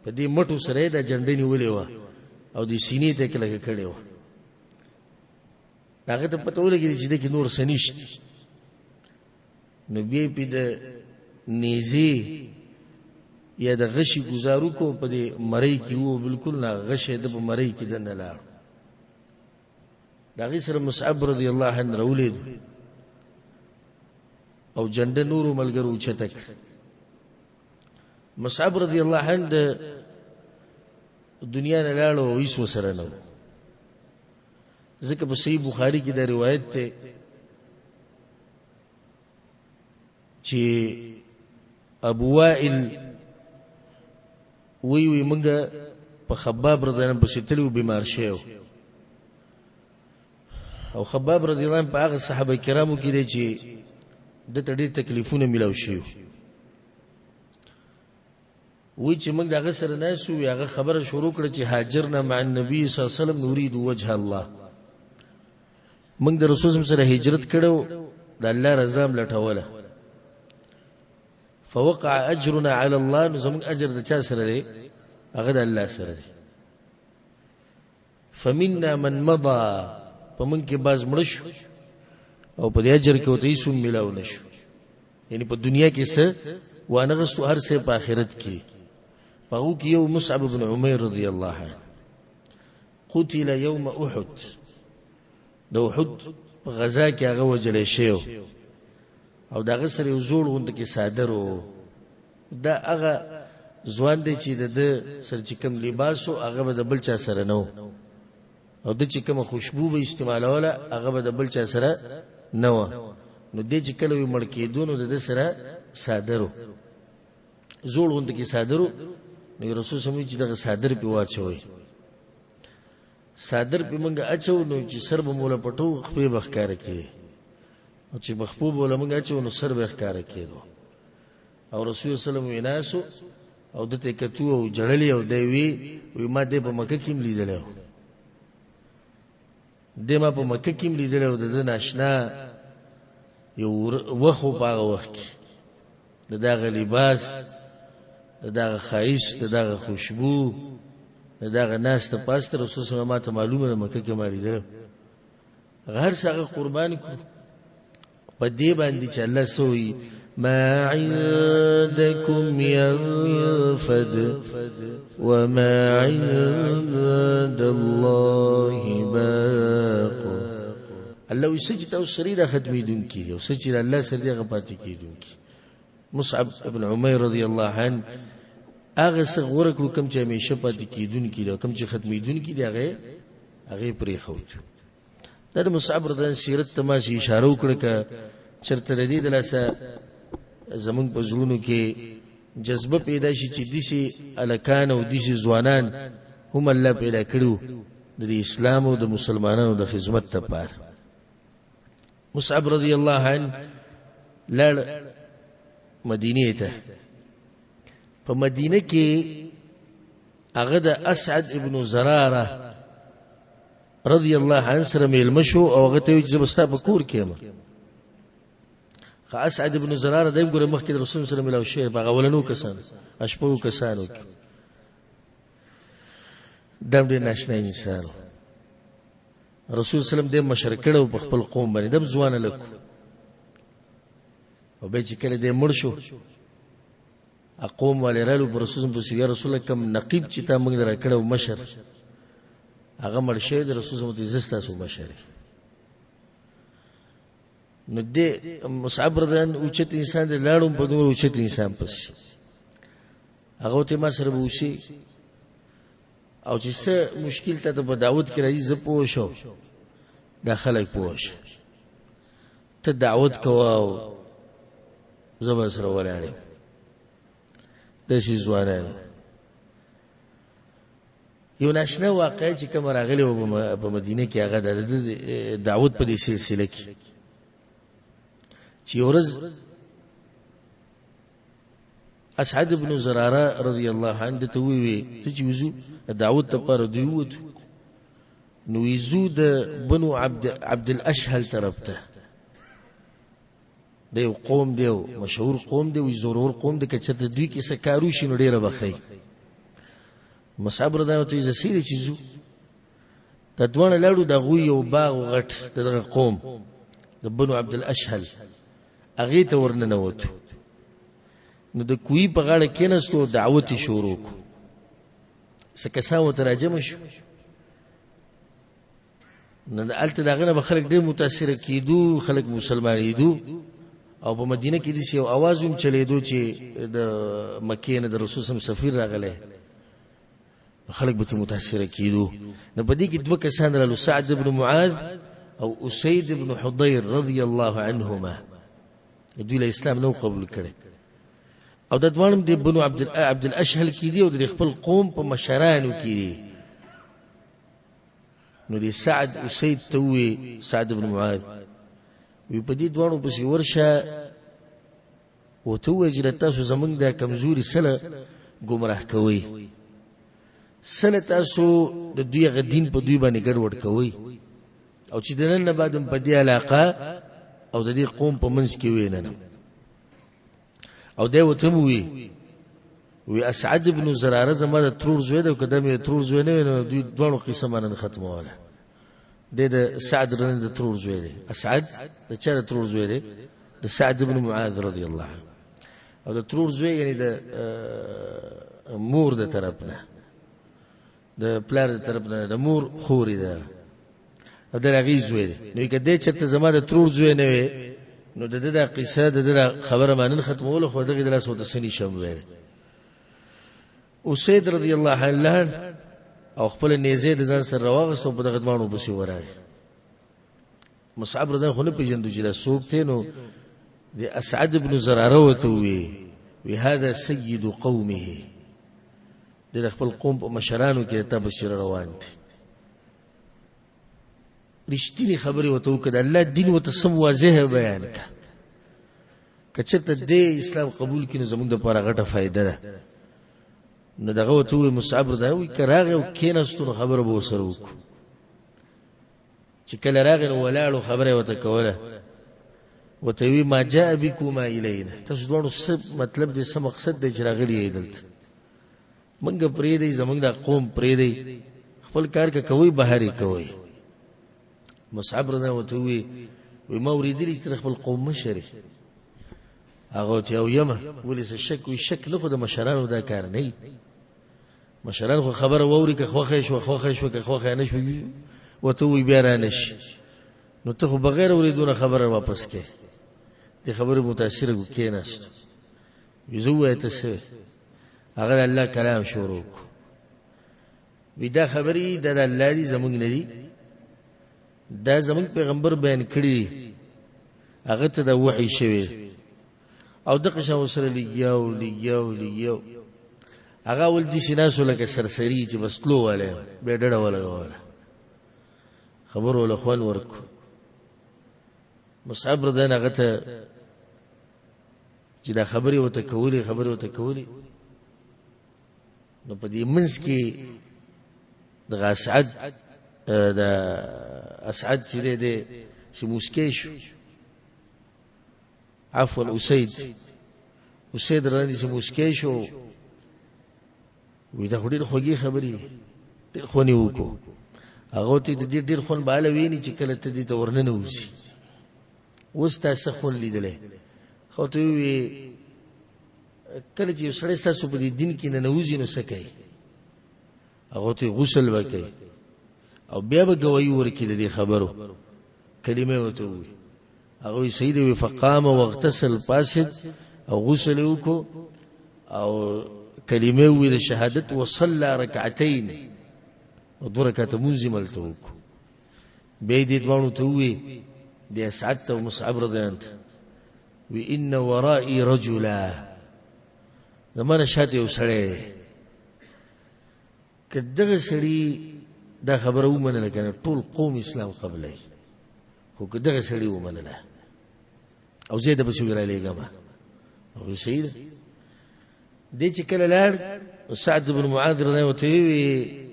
S1: په دې مټو سره یې دا جنډه نیولې وه او د سینې ته یې کلکه کړې وه. هغه ته پته ولګېده چې دې کې نور څه نشته. نو بیا یې پرې د نیزې یا د غشي ګزار وکړو، په دې مرۍ کې وو بالکل نه غشی د په مرۍ کې دننه لاړ. د هغې سره مصعب رضی الله عنه راولېد او جنډه نورو ملګرو اوچته کړه. مصعب رضی الله عنه د دنیا نه لاړو او هیڅ ورسره نه و، ځکه په صحیح بخاري کې دا روایت دی چې ابو وائل وی وی موږ په خباب رضی الله عنه پسې تلو بیمار شوی او خباب رضی الله عنه په هغه صحابه کرامو کې دی چې ده ته ډېر تکلیفونه میلاو شوي. وی چې موږ د هغه سره ناست وو، هغه خبره شروع کړه چې هاجرنا مع النبي صلی الله علیه وسلم نريد وجه الله. موږ د رسول سره هجرت کړو، د الله رضا هم لټوله. فوقع اجرنا على الله، نو زموږ اجر د چا سره دی؟ هغه د الله سره دی. فمنا من مضى، په موږ کې بعض مړه شو او په دې اجر کې ورته هېڅ هم میلاو نه شو، یعنی په دنیا کې څه وانه غستو، هر څه په آخرت کې. په هغو کې یو مصعب بن عمیر رضی الله عنه قتل یوم احد، د احد په غزا کې هغه وژلی شوی او د هغه سره یو زوړ غوندې کې څادر و. دا هغه ځوان دی چې د ده سره چې کوم لباس و هغه به د بل چا سره نه و، او ده چې کومه خوشبو به استعمالوله هغه به د بل چا سره نه وه. نو دی چې کله وي مړ کېدو نو د ده سره څادر و، زوړ غوندې کې څادر و. نو رسول صلی الله علیه وسلم چې دغه څادر پې واچوئ، څادر پې موږ اچو نو چې سر به مو له پټو خپې به ښکاره کېدې، او چې په خپو به له موږ اچو نو سر به ښکاره کېدو. او رسول الله صلی الله علیه وسلم ویناسو او ده ته یې کتو او ژړلې او دی وی وی ما دی په مکه کې هم لیدلی و، دی ما په مکه کې هم لیدلی و. د ده ناشنا یو وخت و په هغه وخت کې، د دغه لباس، د دغه ښایست، د دغه خوشبو، د دغه ناسته پاسته رسول صلی الله علیه وسلم ما ته معلومه ده، مکه کې ما لیدلی. هغه هر څه هغه قربان کړو په دې باندې چې الله څه وایي، ما عندكم ينفد وما عند الله باق. الله وایي څه چې تاسو سره دا ختمېدونکي دي او څه چې د الله سره دي هغه پاتې کېدونکي. مصعب ابن عمیر رضی الله عنه هغه څه غوره کړو کوم چې همیشه پاتې کېدونکي دي او کوم چې ختمېدونکي دي هغه پرېښود. دا د مصعب رضی الله سیرت ته ما چې اشاره وکړه که چېرته د دې د لاسه زمونږ په زړونو کې جذبه پیدا شي چې داسې هلکان او داسې ځوانان هم الله پیدا کړي د دې اسلام او د مسلمانانو د خدمت لپاره. مصعب رضی الله عنه لاړ مدینې ته. په مدینه کې هغه د اسعد ابن زراره رضی الله عنه سره میلمه شو او هغه ته ویل چې زه به ستا په کور کې یم. خو اسعد ابن زراره دی هم ګوره مخکې د رسول سره میلاو شوی په هغه اولنو کسانو شپږو کسانو کې، دا هم ډېر ناشنا انسان و. رسول سلام دې مشر کړو په خپل قوم باندې، دم ځوان لکو. او به چې کله دې مړ شو اقوم والے رالو پر رسول پسې، یا رسول الله کوم نقیب چې تا موږ درا کړو مشر، هغه مړ شوی د رسول صلی الله علیه وسلم مشر. نو دې مصعب رضی الله اوچت انسان دی، لاړم په دومره اوچت انسان پسې، هغه ته ما سره به وشي او چې څه مشکل ته په دعوت کې راځي زه پوه شو، دا خلک پوه شو، ته دعوت کوه او زه به سره ولاړ یم. داسې ځوانان یو ناشنا واقعه چې کوم راغلی و په مدینه کې، هغه د دعوت په دې سلسله کې چې ورځ اسعد بن زراره رضی الله عنه ته وی چې وزو دعوت لپاره دوی ووتو، نو وزو د بنو عبد الاشهل طرف ته. د یو قوم دی، مشهور قوم دی، وی زورور قوم دی، که چېرته دوی کې څه کار وشي نو ډېره به ښه. مصعب رضی الله عنه ته سیرې چې ځو، دا دواړه لاړو، د هغوی یو باغ غټ د دغه قوم د بنو عبد الاشهل، هغې ته ورننوتو. نو د کوی په غاړه کېناستو، دعوت یې شروع کړو، څه کسان ورته راجمع شو. نو هلته د هغه نه به خلک ډېر متاثره کېدو، خلک مسلمانېدو. او په مدینه کې داسې یو اواز هم چلېدو چې د مکې نه د رسول سم سفیر راغلی، خلک به ترې متاثره کېدو. نو په دې کې دوه کسان رالو، سعد بن معاذ او اسید بن حضیر رضی الله عنهما. دوی له اسلام نه قبول کړي او د دواړم د بنو عبد الاشهل کې دي او د خپل قوم په مشرانو کې دي. نو د سعد اسید ته وی، سعد بن معاذ وی په دې دواړو پسې ورشه او ته وایې چې تاسو زمونږ دا کمزوري سره ګمراه کوئ، سره تاسو د دوی هغه دین په دوی باندې ګډوډ کوئ، او چې د نن نه بعد هم په دې علاقه او د دې قوم په منځ کې ویننم. او دی ورته هم وی، وی اسعد بن زراره زما د ترور زوی دی، او که دا مې د ترور زوی نه وی نو دوی دواړو قصه ما نن ختموله. دی د سعد رضی د ترور زوی دی. اسعد د چا د ترور زوی دی؟ د سعد بن معاذ رضی الله عنه. او د ترور زوی یعنی د مور د طرف نه، د پلار د طرف نه، د مور خورې ده، او د هغې زوی دی. نو که دی چېرته زما د ترور زوی نه وی نو د ده دا قصه، د ده دا خبره ما نن ختموله، خو دغې د لاسه ورته څه نشم ویلی. اسید رضی الله عنه لاړ او خپله نیزه د ځان سره راواغسته او په دغه دواړو پسې ورغی. مصعب رضی خو نه پېژندو چې دا څوک دی، نو د اسعد بن زراره ورته ووی، وی هذا سید قومه، د خپل قوم په مشرانو کې تا پسې روان دی. رښتینې خبرې ورته وکړه، د الله دین ورته سم واضح بیان کړه. که چېرته دې اسلام قبول کړي نو زموږ دپاره غټه فایده ده. نو دغه ورته وویل مصعب رضی الله که راغی او کېناستو نو خبره به ورسره وکړو. چې کله راغی نو ولاړو، خبره یې ورته کوله، ورته وی ما جاء بکما الینا، تاسو دواړو څه مطلب دی، څه مقصد دی چې راغلي یئ دلته؟ موږ پرېږدئ، زموږ دا قوم پرېږدئ، خپل کار که کوئ بهر یې کوئ. مصعب رضی الله ورته وویل، وی ما اورېدلي چې خپل قوم مشر یې. هغه ورته او یمه ولې څه شک؟ وی شک نه، خو د مشرانو دا کار نه، مشران خو خبره واوري، که خوښه یې شوه خوښه یې شوه، که خوښه یې نه شوه ورته ووایي بیا را نه شي. نو ته خو بغیر اورېدو نه خبره واپس کړې. دې خبرې متاثره کړو، کېناست. وی زه ووایه ته څه؟ هغه د الله کلام شروع کړو. وی دا خبرې دا د الله دي، زموږ نه دي، دا زموږ پیغمبر بیان کړي دي، هغه ته دا وحی شوی او دغه شان ورسره لګیاو لګیاو لګیاو. هغه اول داسې ناست و لکه سرسري چې بس تلو والی، بیا ډډه ولګوله، خبرو له خوند ورکړو. مصعب رضی الله هغه ته چې دا خبرې ورته کولې، خبرې ورته کولې، نو په دې منځ کې دغه اسعد، د اسعد چې دی، دی چې موسکی شو، عفوا اسید، اسید رضی چې موسکی شو، وی دا خو ډېر خوږې خبرې دي، ډېر خوند یې وکړو. هغه ته د دې ډېر خوند به هله ویني چې کله ته دې ته ورننوځي. اوس تا څه خوند لیدلی؟ خو ته ووایي کله چې یو سړی ستاسو په دې دین کې ننوځي نو څه کوي؟ هغه ته غسل وکړي او بیا به ګواهي ورکړي د دې خبرو کلمه ورته ووایي. هغه وایي صحیح دی. فقام واغتسل، پاڅېد او غسل یې وکړو او کلمه یې وویله شهادت، وصلى رکعتین، او دوه رکعته لمونځ یې هلته وکړو. بیا یې دې دواړو ته وویل، د اسعد ته او مصعب رضی الله عنه، وی ان ورائي رجلا، زما نه شاته یو سړی دی، که دغه سړي دا خبره ومنله که نه ټول قوم اسلام قبلوي، خو که دغه سړي ومنله او زه یې د پسې رالیږم. هغوی صحیح ده. دی چې کله لاړ سعد بن معاذ رضی الله ته وی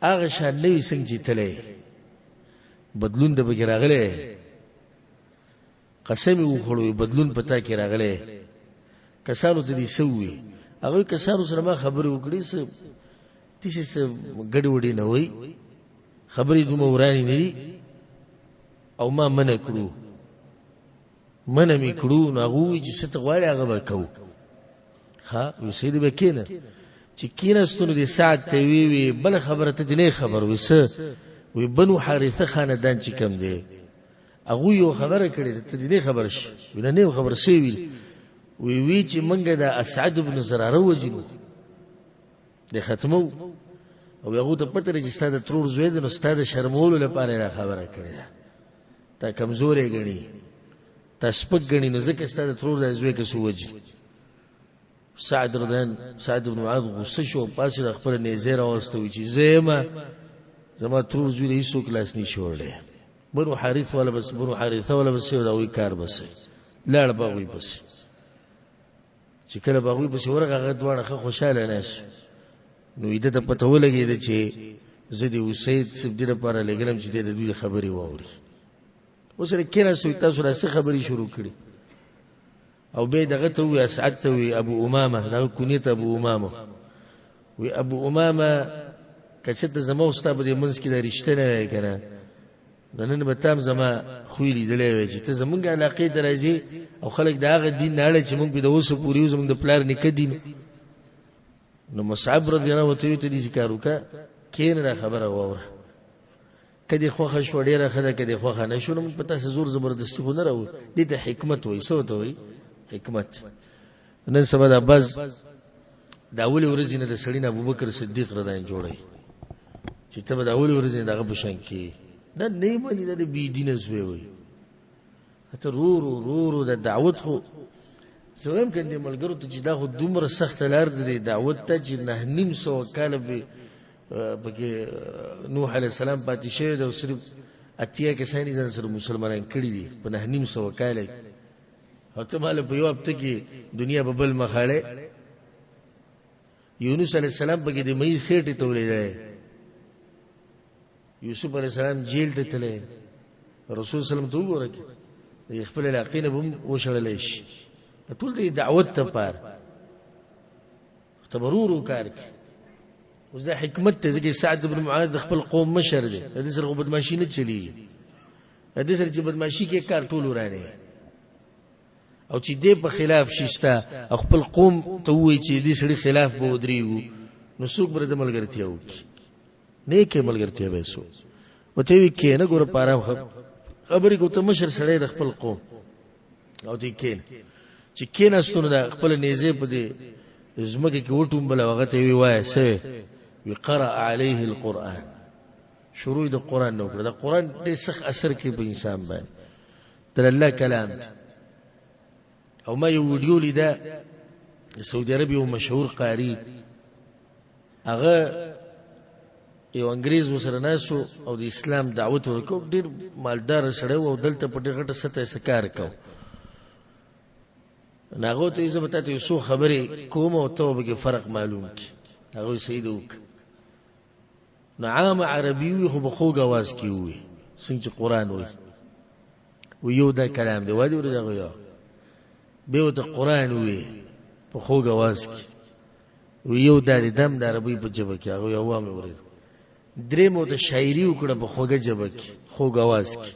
S1: هغه شان نه وي څنګه چې تللی، بدلون د پکې راغلی، قسم یې وخوړو بدلون په تا کې راغلی، کسانو ته دې څه ووي؟ هغوی کسانو سره ما خبرې وکړې، څه داسې څه ګډې وډې نه وایي، خبرې دومره ورانې نه دي، او ما منع کړو، منع مې کړو. نو هغه ووایي چې څه ته غواړې هغه به کوو. ښه وایي صحیح دی، به کښېنه. چې کښېناستو نو دې سعد ته ویې وي بله خبره ته دې نه خبر وي څه؟ وایي بنو حارثه خاندان چې کوم دی هغوی یو خبره کړې ده، ته دې نه خبر شي. وایي نه نه خبر څه ویل؟ وایي وی چې موږ د اسعد بن زراره وژنو، د ختمو، او هغه ته پته لري چې ستا د ترور زوی دی، نو ستا د شرمولو لپاره یې دا خبره کړې ده، تا کمزوری ګڼي، تا سپک ګڼي، نو ځکه ستا د ترور د زوی که څه وژني. سعد رضی سعد بن معاذ غوسه شو، پاڅېد، خپله نیزه راوسته، وایي چې زه یم، زما ترور زوی له هېڅوک لاس نه شي وړلی، بنو حارث والا بس، بنو حارثه والا بس، د هغوی کار بس. لاړ په هغوی پسې، چې کله په هغوی پسې ورغی هغه دواړه ښه خوشحاله ناست. نو ده ته پته ولګېده چې زه د اسید صاحب دې لپاره لېږلم چې دی د دوی خبرې واوري. اوس سره کېناستو، تاسو را څه خبرې شروع کړې؟ او بیا دغه ته ووایي، اسعد ته ووایي، ابو امامه، دغه کنیت ابو امامه، وی ابو امامه که چېرته زما او ستا په دې منځ کې دا رشته نه وای که نه، نو نن به تا هم زما خوی لیدلی وای چې ته زمونږ علاقې ته راځې او خلک د هغه دین نه اړه چې مونږ پرې د اوسه پورې یو، زمونږ د پلار نیکه دین. نو مصعب رضی الله عنه ته ویل، ته داسې کار وکړه، کښېنه دا خبره واوره، که دې خوښه شوه ډېره ښه ده، که دې خوښه نه شوه نو موږ په تاسې زور زبردستي خو نه راوړو. دې ته حکمت وایي. څه ورته وایي؟ حکمت. نن سبا دا بعض د اولې ورځې نه د سړي نه ابوبکر صدیق رضی الله جوړوي چې ته به د اولې ورځې نه د هغه په شان کې دا نه مني، دا د بې دینه زوی وایي. ته رو رو رو رو د دعوت خو زه وایم که دې ملګرو ته چې دا خو دومره سخته لار ده دې دعوت ته چې 950 کاله به پکې نوح علیه السلام پاتې شوی دی او صرف 80 کسان یې ځان سره مسلمانان کړي دي په 950 کاله کې، او ته ماله په یوه هفته کې دنیا په بل مخ اړې. یونس علیه السلام پکې د مئی خېټې ته ولېدی، یوسف علیه السلام جیل ته تللی، رسول صلی الله علیه وسلم ته وګوره که د خپل علاقې نه به هم وشړلی شي. ټول د دعوت لپاره ته به ورو ورو کار کوي. اوس دا حکمت دی، ځکه سعد بن معاذ د خپل قوم مشر دی، د دې سره خو بدمعاشي نه چلیږي، د دې سره چې بدمعاشي کوي کار ټول ورانوي. او چې دې په خلاف شي ستا او خپل قوم ته ووایي چې دې سړي خلاف به ودرېږو، نو څوک به د ملګرتیا وکړي؟ نه کې ملګرتیا به سو ورته وی کېنه ګوره په آرام خبرې کو، ته مشر سړی د خپل قوم، او ته کېنه. چې کېناستو نو د خپل نیزې په دې ځمکه کې وټومبله، هغه ته وی وایه څه وی؟ قرأ علیه القرآن، شروع د قرآن نه وکړه. د قرآن ډېر سخت اثر کوي په انسان باندې، د الله کلام دی. او ما یو ویډیو لیده د سعودي عرب یو مشهور قاري، هغه یو انګریز ورسره ناست او د اسلام دعوت ورکاو، ډېر مالدار سړی و او دلته په ډېر غټه سطح یې څه کار کاوه. نو هغه ته یې زه به تا ته یو څو خبرې کوم او ته به پکې فرق معلوم کړي. هغه یې صحیح ده وکړه. نو عام عربي وي خو په خوږ اواز کې ووي څنګه چې قرآن وایي، و یو دا کلام دی وادي ورته هغه یو بیا ورته قرآن ووي په خوږ اواز کې، و یو دا دی دم د عربي په ژبه کې، هغه یو وامې اورېد. درېیم ورته شاعري وکړه په خوږه ژبه کې، خوږ اواز کې،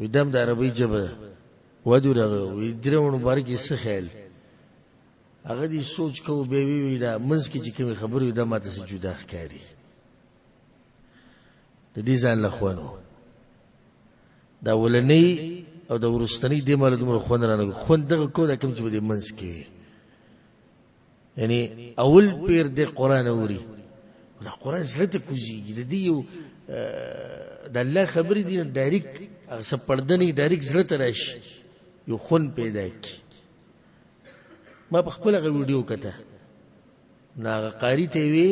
S1: وي دم د عربي ژبه ده وادي ورته هغه وي. درېیمو مبارک یې څه خیال؟ هغه دې سوچ کوو، بیا وی وی دا منځ کې چې کومې خبرې وي دا ماته څه جدا ښکاري. د دې ځان له خوند و، دا اولنۍ او د وروستنۍ دې ماله دومره خوند رانه کړو. خوند دغه کو دا کوم چې په دې منځ کې وي، یعنی اول پیر د قرآن اوري، دا قرآن زړه ته کوزیږي. د دې یو د الله خبرې دي، ډایرک هغه څه پرده نه، ډایرک زړه ته راشي، یو خوند پیدا کړي. ما په خپله هغه ویډیو کته، نو هغه قاري ته یې وی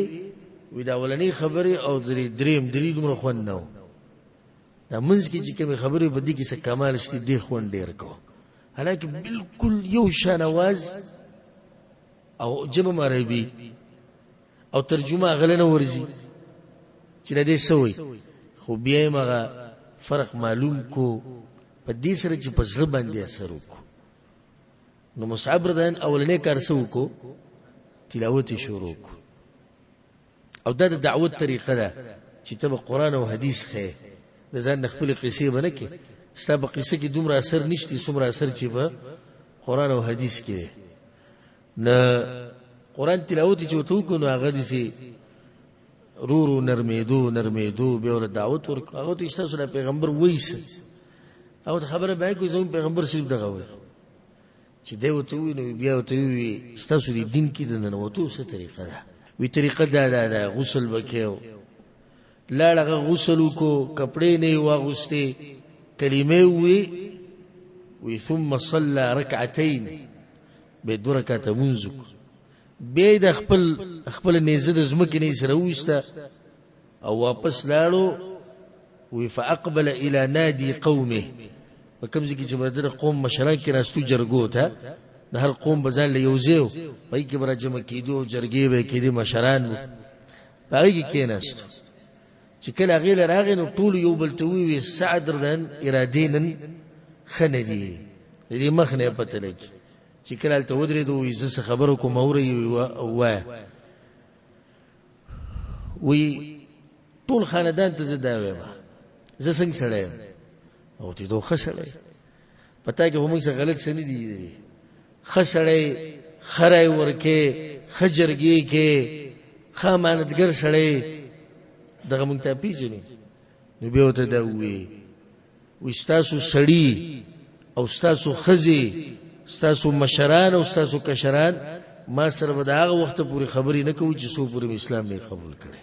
S1: وی دا اولنۍ خبرې او درېیم درې دومره خوند نه و، دا منځ کې چې کومې خبرې په دې کې څه کمال شته، دې خوند ډېر کو. حالانکه بالکل یو شان اواز او ژبه هم عربي او ترجمه هغه له نه ورځي چې د دې څه وایي، خو بیا یې هم هغه فرق معلوم کو په دې سره چې په زړه باندې اثر وکړو. نو مصعب رضی الله عنه اولنې کار څه وکړو؟ تلاوت یې شروع کړو. او دا د دعوت طریقه ده چې ته به قرآن او حدیث ښیې، د ځان نه خپلې قصې به نه کې. ستا په قصه کې دومره اثر نشته څومره اثر چې په قرآن او حدیث کې دی. نه قرآن تلاوت چې ورته وکړو نو هغه داسې رو رو نرمېدو نرمېدو، بیا ورته دعوت ورکړو. هغه ته ستاسو دا پیغمبر وایي څه؟ هغه ته خبره بیا کوي زموږ پیغمبر صرف دغه وایي. چې دی ورته ووایي نو بیا ورته ووایي ستاسو دې دین کې د ننوتو څه طریقه ده؟ وی طریقه دا ده ده غسل به کوې. لاړ هغه غسل وکړو، کپړې نه یې واغوستې، کلمې وویې، وی ثم صلى رکعتین، بیا دوه رکعته لمونځ وکړو، بیا یې د خپل نیزه د ځمکې نه یې سره وویسته او واپس لاړو. وی فاقبل الى نادي قومه، په کوم ځای کې چې به د قوم مشران کېناستو جرګو ته، د هر قوم به ځان له یو ځای و، په هغې کې به راجمع کېدو او جرګې به یې کېدې، مشران وو، په هغې کې کېناستو. چې کله هغې له راغی نو ټولو یو بل ته وویل سعد رضی ارادې نن ښه نه دي، د دې مخ نه یې پته لګي. چې کله هلته ودرېدو وایي زه څه خبره کوم اورئ؟ ووایه. وایي ټول خاندان ته زه دا وایم، زه څنګه سړی یم؟ او ته دوه ښه سړی، په تا کې خو موږ څه غلط څه نه دي لیدلي. ښه سړی، ښه رای ورکې، ښه جرګې کې، ښه امانتګر سړی، دغه موږ ته پېژني. نو بیا ورته دا ووایي، وایي ستاسو سړي او ستاسو ښځې، ستاسو مشران او ستاسو کشران ما سره به د هغه وخته پورې خبرې نه کوي چې څو پورې مې اسلام نه قبول کړی.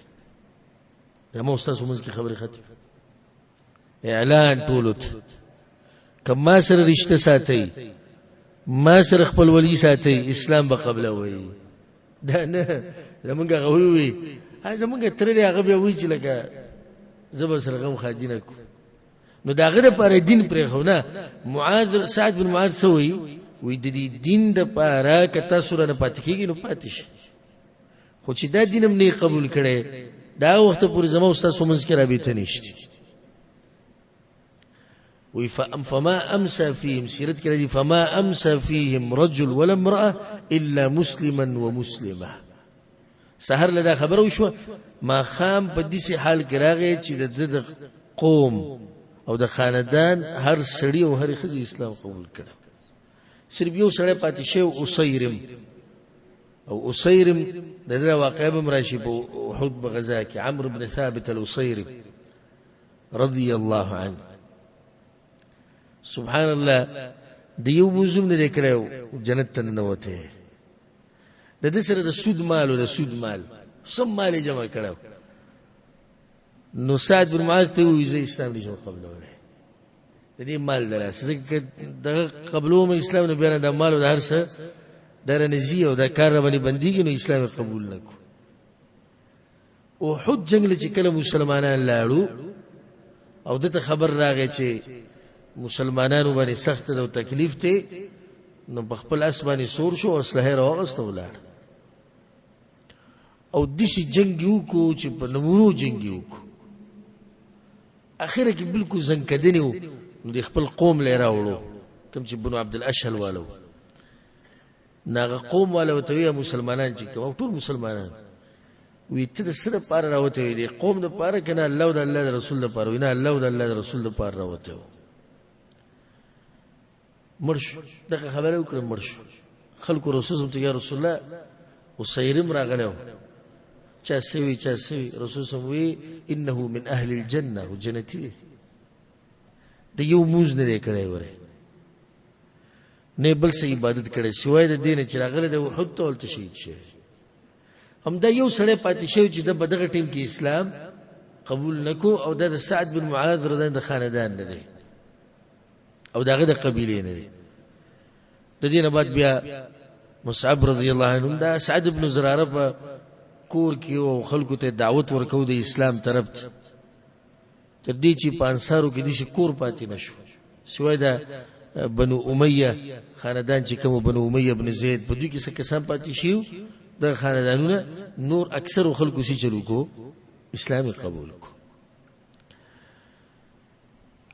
S1: دا ما ستاسو منځ کې خبرې ختم اعلان ټولو ته، که ما سره رشته ساتئ، ما سره خپل ولی ساتئ، اسلام به قبلوئ. دا نه زمونږ هغه وی زمونږ تره دی، هغه بیا وایي چې لکه زه به سره غم ښادي نه کوم. نو د هغه دپاره دین پرېښو نه. معاذ سعد بن معاذ څه وایي؟ وایي د دې دین دپاره که تاسو رانه پاتې کېږي نو پاتې شئ، خو چې دا دین هم نه قبول کړی دا هغه وخته پورې زما او ستاسو منځ کې رابطه نشته. وی فما امسى فيهم، سیرت کې راځي فما امسى فيهم رجل ولا امرأة الا مسلما ومسلمه. سحر له دا خبره وشوه، ماښام په داسې حال کې راغی چې د ده د قوم او د خاندان هر سړي او هرې ښځې اسلام قبول کړی، صرف یو سړی پاتې شوی اسیرم. او اسیرم د دې واقعه به هم راشي په احد په غزا کې، عمرو بن ثابت الاسیرم رضی الله عنه. سبحان الله، د یو مونځ هم نه دی کړی جنت ته ننوتی. د ده سره د سود مال و، د سود مال سم مال یې جمع کړی. نو سعد بن معاذ ته وویل زه اسلام نشم قبلولی، د دې مال د لاسه، ځکه که دغه قبلوم اسلام نو بیا د مال او د هر څه دا رانه ځي او دا کار راباندې بندېږي، نو اسلام یې قبول نه کړو. احد جنګ له چې کله مسلمانان لاړو او ده ته خبر راغی چې مسلمانانو باندې سخت ده او تکلیف دی، نو په خپل اس باندې سور شو او اسلحه یې راواخیسته ولاړ. او داسې جنګ یې وکړو چې په نمونو جنګ یې وکړو، اخره کې بالکل زنکدنې و. نو د خپل قوم له یې راوړو، کوم چې بنو عبدالاشهل واله و. نو هغه قوم واله ورته وایي مسلمانان چې کوم، ټول مسلمانان وی ته د څه دپاره راوتی وې؟ د قوم دپاره که نه الله او د الله د رسول دپاره؟ وي نه، الله او د الله د رسول دپاره راوتی و. مړ شو، دغه خبره وکړه، مړ شو. خلکو رسول ته یا رسول الله وسیرم راغلی چا سوي چا سوي. رسول سم وی انه من اهل الجنه، هو جنتی دی، د یو موز نه دی کړی وره، نه بل څه عبادت کړی سوای د دین چې راغلی د احد ته ولته شهید شوی. هم دا یو سړی پاتې شوی چې د په دغه ټیم کې اسلام قبول نکو، او دا د سعد بن معاذ رضی الله د خاندان نه دی او د هغه د قبیلې نه دی. د دې نه بعد بیا مصعب رضی الله عنه دا سعد بن زراره په کور کې او خلکو ته دعوت ورکو د اسلام طرف ته، تر دې چې په انصارو کې داسې کور پاتې نه شو سوای د بنو امیه خاندان چې کوم بنو امیه بن زید په دوی کې څه کسان پاتې شیو، دغه خاندانونه نور اکثرو خلکو سي چلو کو اسلام قبول کو.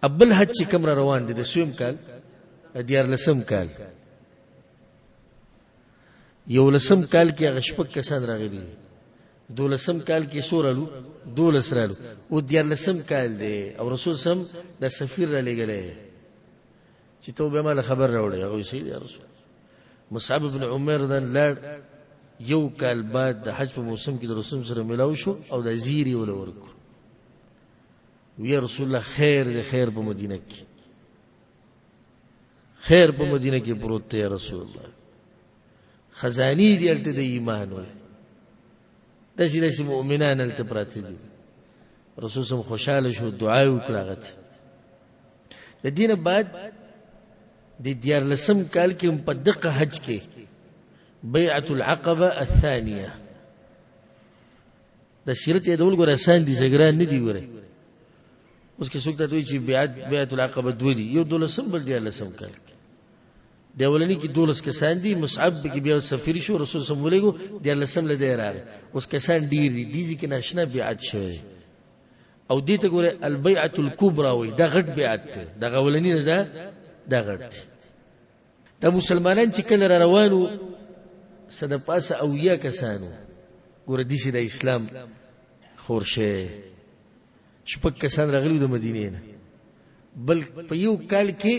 S1: ابل حج چې کوم را روان دي د سویم کال دیارلسم کال یولسم کال کې هغه شپږ کسان راغلي دي، دولسم کال کې څو رالو؟ 12 رالو. او دیارلسم کال دی او رسول سم د سفیر را لېږلی چې ته به مال خبر راوړې. هغه وایي صحیح دی یا رسول. مصعب بن عمر دن لاړ، یو کال بعد د حج په موسم کې د رسول سره ملاو شو او د زیری ول ورکړو. وی رسول الله خیر دی، خیر په مدینه کې، خیر په مدینه کې پروت دی یا رسول الله، خزانی دی هلته د ایمان وای، داسې داسې مؤمنان هلته پراته دي. رسول سم خوشحاله شو، دعا یې وکړه هغه ته. د دې نه بعد د دیارلسم کال کې هم په دقه حج کې بیعة العقبه الثانیه، د سیرت یادول ګوره اسان دي، څه ګران نه دي. ګوره اوس که څوک درته وایي چې بیعت العقبه دوه دي، یو دولسم بل دیارلسم کال کې. د اولني کې 12 کسان دي، مصعب پکې بیا سفیر شو، رسول سم ولېږو، دیارلسم له دی راغی. اوس کسان ډېر دي، دې ځای کې ناشنا بیعت شوی دی. او دې ته ګوره البیعة الکبرا وایي، دا غټ بیعت دی، دغه اولني نه ده، دا غټ دی. دا مسلمانان چې کله را روان وو څه د پاسه 70 کسان وو. ګوره داسې د اسلام خور شوی، شپږ کسان راغلي وو د مدینې نه، بل په یو کال کې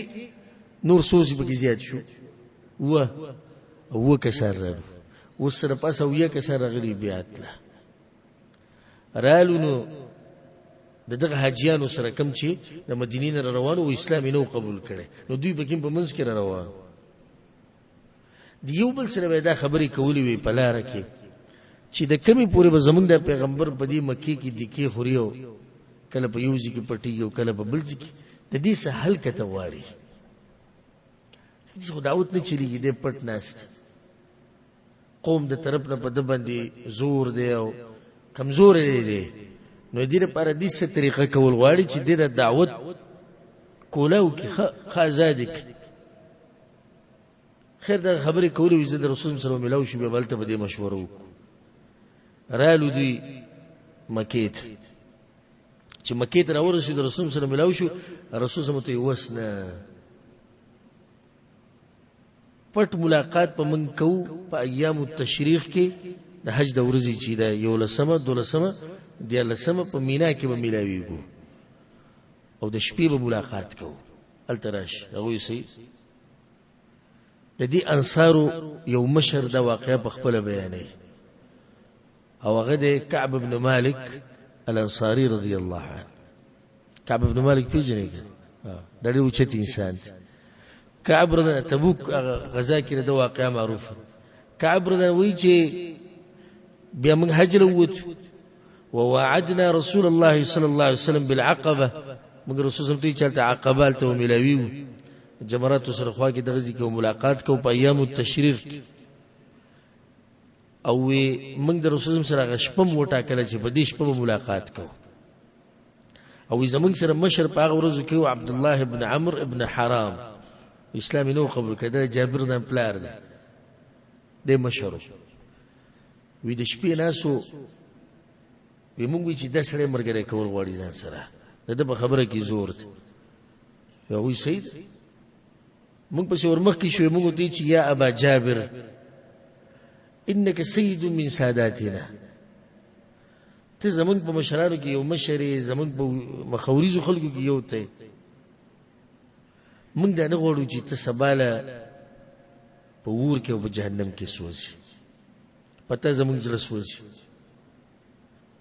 S1: نور څو ځې پکې زیات شو، اووه کسان راغلي. اوس څه د پاسه 70 کسان راغلي بیعت له رالو. نو د دغه حاجیانو سره کم چې د مدینې نه روان وو، اسلام یې نه قبول کړی، نو دوی پکې په منځ کې را روان د یو بل سره به دا خبرې کولې وي په لاره کې چې د کمی پورې به زمونږ د پیغمبر په دې مکې کې دیکې خوري او کله په یو ځای کې پټېږي او کله په بل ځای کې، د دې څه حل کته غواړي. دې خو دعوت نه چلېږي، دی پټ ناست قوم د طرف نه په ده باندې زور دی او کمزوری دی دی، نو دې لپاره دې څه طریقه کول غواړي چې دې د دعوت کولاو کې ښه ازاد کړي. خیر دغه خبرې کولې وي، زه د رسول سره ملاو شو، بیا به هلته په دې مشوره وکړو. رالو دوی مکې ته، چې مکې ته راورسېدو رسول سره ملاو شو، رسول سره ته یې وس نه پټ ملاقات په موږ کوو په ایام التشریق کې د حج د ورځې چې ده یولسمه دولسمه دیارلسمه په مینا کې به ملاویږو او د شپې به ملاقات کوو، هلته راشي. هغوی صحیح د دې انصارو یو مشر دا واقعه په خپله بیانوي او هغه دی کعب بن مالک الانصاري رضی الله عنه. کعب بن مالک پیژنې که؟ دا ډېر اوچت انسان دی. کعب رضی تبوک غزا کې د واقعه معروفه. کعب رضی وایي چې بیا موږ حج له ووتو، ووعدنا رسول الله صلی الله علیه وسلم بالعقبه، موږ رسول صلی الله علیه وسلم ته چې هلته عقبه هلته وملاویږو، جمراتو سره خوا کې دغه ځای کې ملاقات کوو په ایام التشریق کې. او وی موږ د رسول سره هغه شپه مو وټاکله چې په دې شپه به ملاقات کوو. او وی زموږ سره مشر په هغه ورځو کې عبد الله ابن عمرو ابن حرام، اسلام یې نه قبول کړی، دا جابر نه پلار دی، دی مشر. وی د شپې ناسو، وی موږ چې دا سړی ملګری کول غواړي ځان سره، د ده په خبره کې زور دی. هغوی صحیح دی، موږ پسې ورمخکې شوې، موږ ورته چې یا ابا جابر انک سید من ساداتنا، ته زمونږ په مشرانو کې یو مشر یې، زمونږ په مخوریزو خلکو کې یو ته، موږ دا نه غواړو چې ته سبا له په اور کې او په جهنم کې سوځي، پته زمونږ زړه سوځي.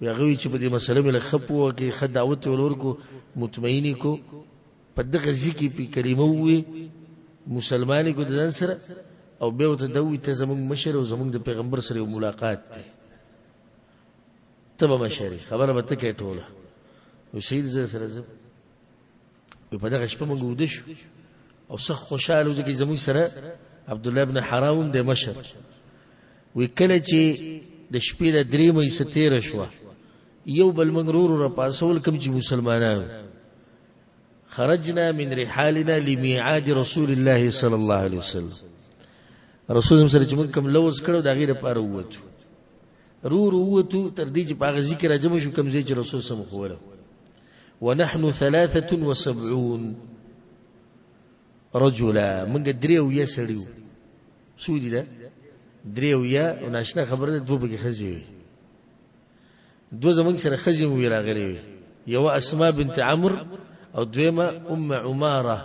S1: وی هغه وی چې په دې مسله مې لږ ښه پوهه کړي، ښه دعوت یې ور ورکړو، مطمئن یې کړو، په دغه ځای کې پې کلمه ووایي، مسلمان یې کړو د ځان سره، او بیا ورته دا ووایي ته زمونږ مشر او زمونږ د پیغمبر سره یو ملاقات دی، ته به مشر یې، خبره به ته کوې ټوله. وایي صحیح ده، زه سره ځم. وایي په دغه شپه موږ ویده شو او سخت خوشحاله وو، ځکه زموږ سره عبدالله بن حرام هم دی مشر. وایي کله چې د شپې د درېیمه حصه تېره شوه، یو بل موږ ورو ورو راپاڅول، کوم چې مسلمانان خرجنا من رحالنا لمیعاد رسول الله صلی الله علیه وسلم، رسول سره چې موږ کوم لوز کړو د هغې لپاره ووتو، رو رو ووتو تر دې چې په هغه ځای کې راجمع شو کوم ځای چې رسول سم ښووله. ونحن 73 رجلا، موږ 73 سړي وو. څو دي دا؟ 73، او ناشنا خبره ده، دوه پکې ښځې وې، دوه زموږ سره ښځې هم وې راغلې وې، یوه اسما بنت عمرو او دویمه ام عماره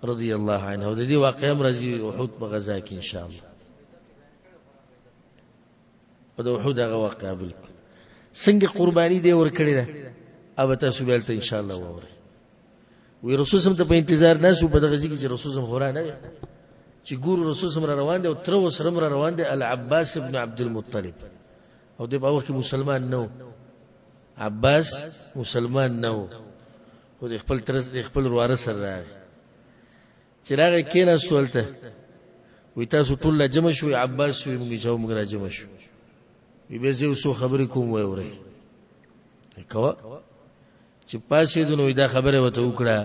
S1: رضی الله عنها. او د دې واقعه هم راځي احد په غزا کې ان شاء الله. او د احد هغه واقعه بالکل څنګه قرباني دی ورکړې ده، او به تاسو بیا هلته ان شاء الله واورئ. وی رسول سم ته په انتظار ناست وو په دغه ځای کې چې رسول سم خو را نه دی، چې ګورو رسول سم را روان دی او تره ورسره هم را روان دی العباس ابن عبدالمطلب، او دی په وخت کې مسلمان نه و، عباس مسلمان نه و، خو د خپل تره د خپل ورواره سره راغی. چې راغی کېناستو هلته، وی تاسو ټول را جمع شوئ؟ عباس وی موږ چې موږ را جمع شو. وی بیا زه یو څو خبرې کوم وایې اورئ کوه. چې پاڅېدو نو دا خبره ورته وکړه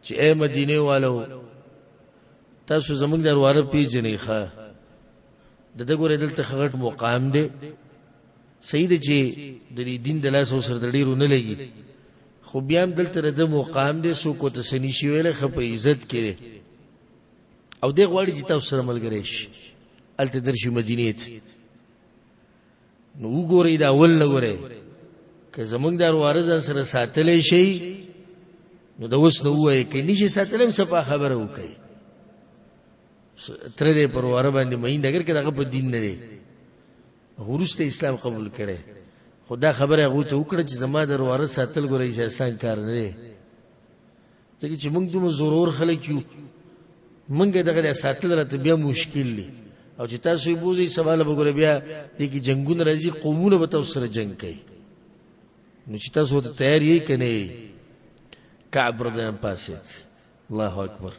S1: چې ای مدینې والو، تاسو زموږ د ورواره پېژنئ، ښه د ده ګورئ دلته ښه غټ مقام دی، صحیح ده چې د دې دین د لاسه ورسره د ډېرو نه لګي، خو بیا هم دلته د ده مقام دی، څوک ورته څه نشي ویلی، ښه په عزت کې دی، او دی غواړي چې تاسو سره ملګری شي، هلته درشي مدینې ته. نو وګورئ دا اول نه ګورئ که زمونږ دا ورواره ځان سره ساتلی شي نو د اوس نه ووایئ، که نشي ساتلی هم صفا خبره وکړئ. تره دی پر ورواره باندې مین دی، اګر که د هغه په دین نه دی، وروسته اسلام قبول کړی، خو دا خبره هغوی ته وکړه چې زما د ورواره ساتل ګورئ چې اسان کار نه دی، ځکه چې موږ دومره زورور خلک یو، موږ دغه د ساتل راته بیا مشکل دی، او چې تاسو یې بوځئ سبا له به ګورئ بیا دې کې جنګونه راځي، قومونه به تاسو سره جنګ کوي، نو چې تاسو ورته تیار یئ که نه یئ. کعب رضی الله عنه پاڅېد، الله اکبر،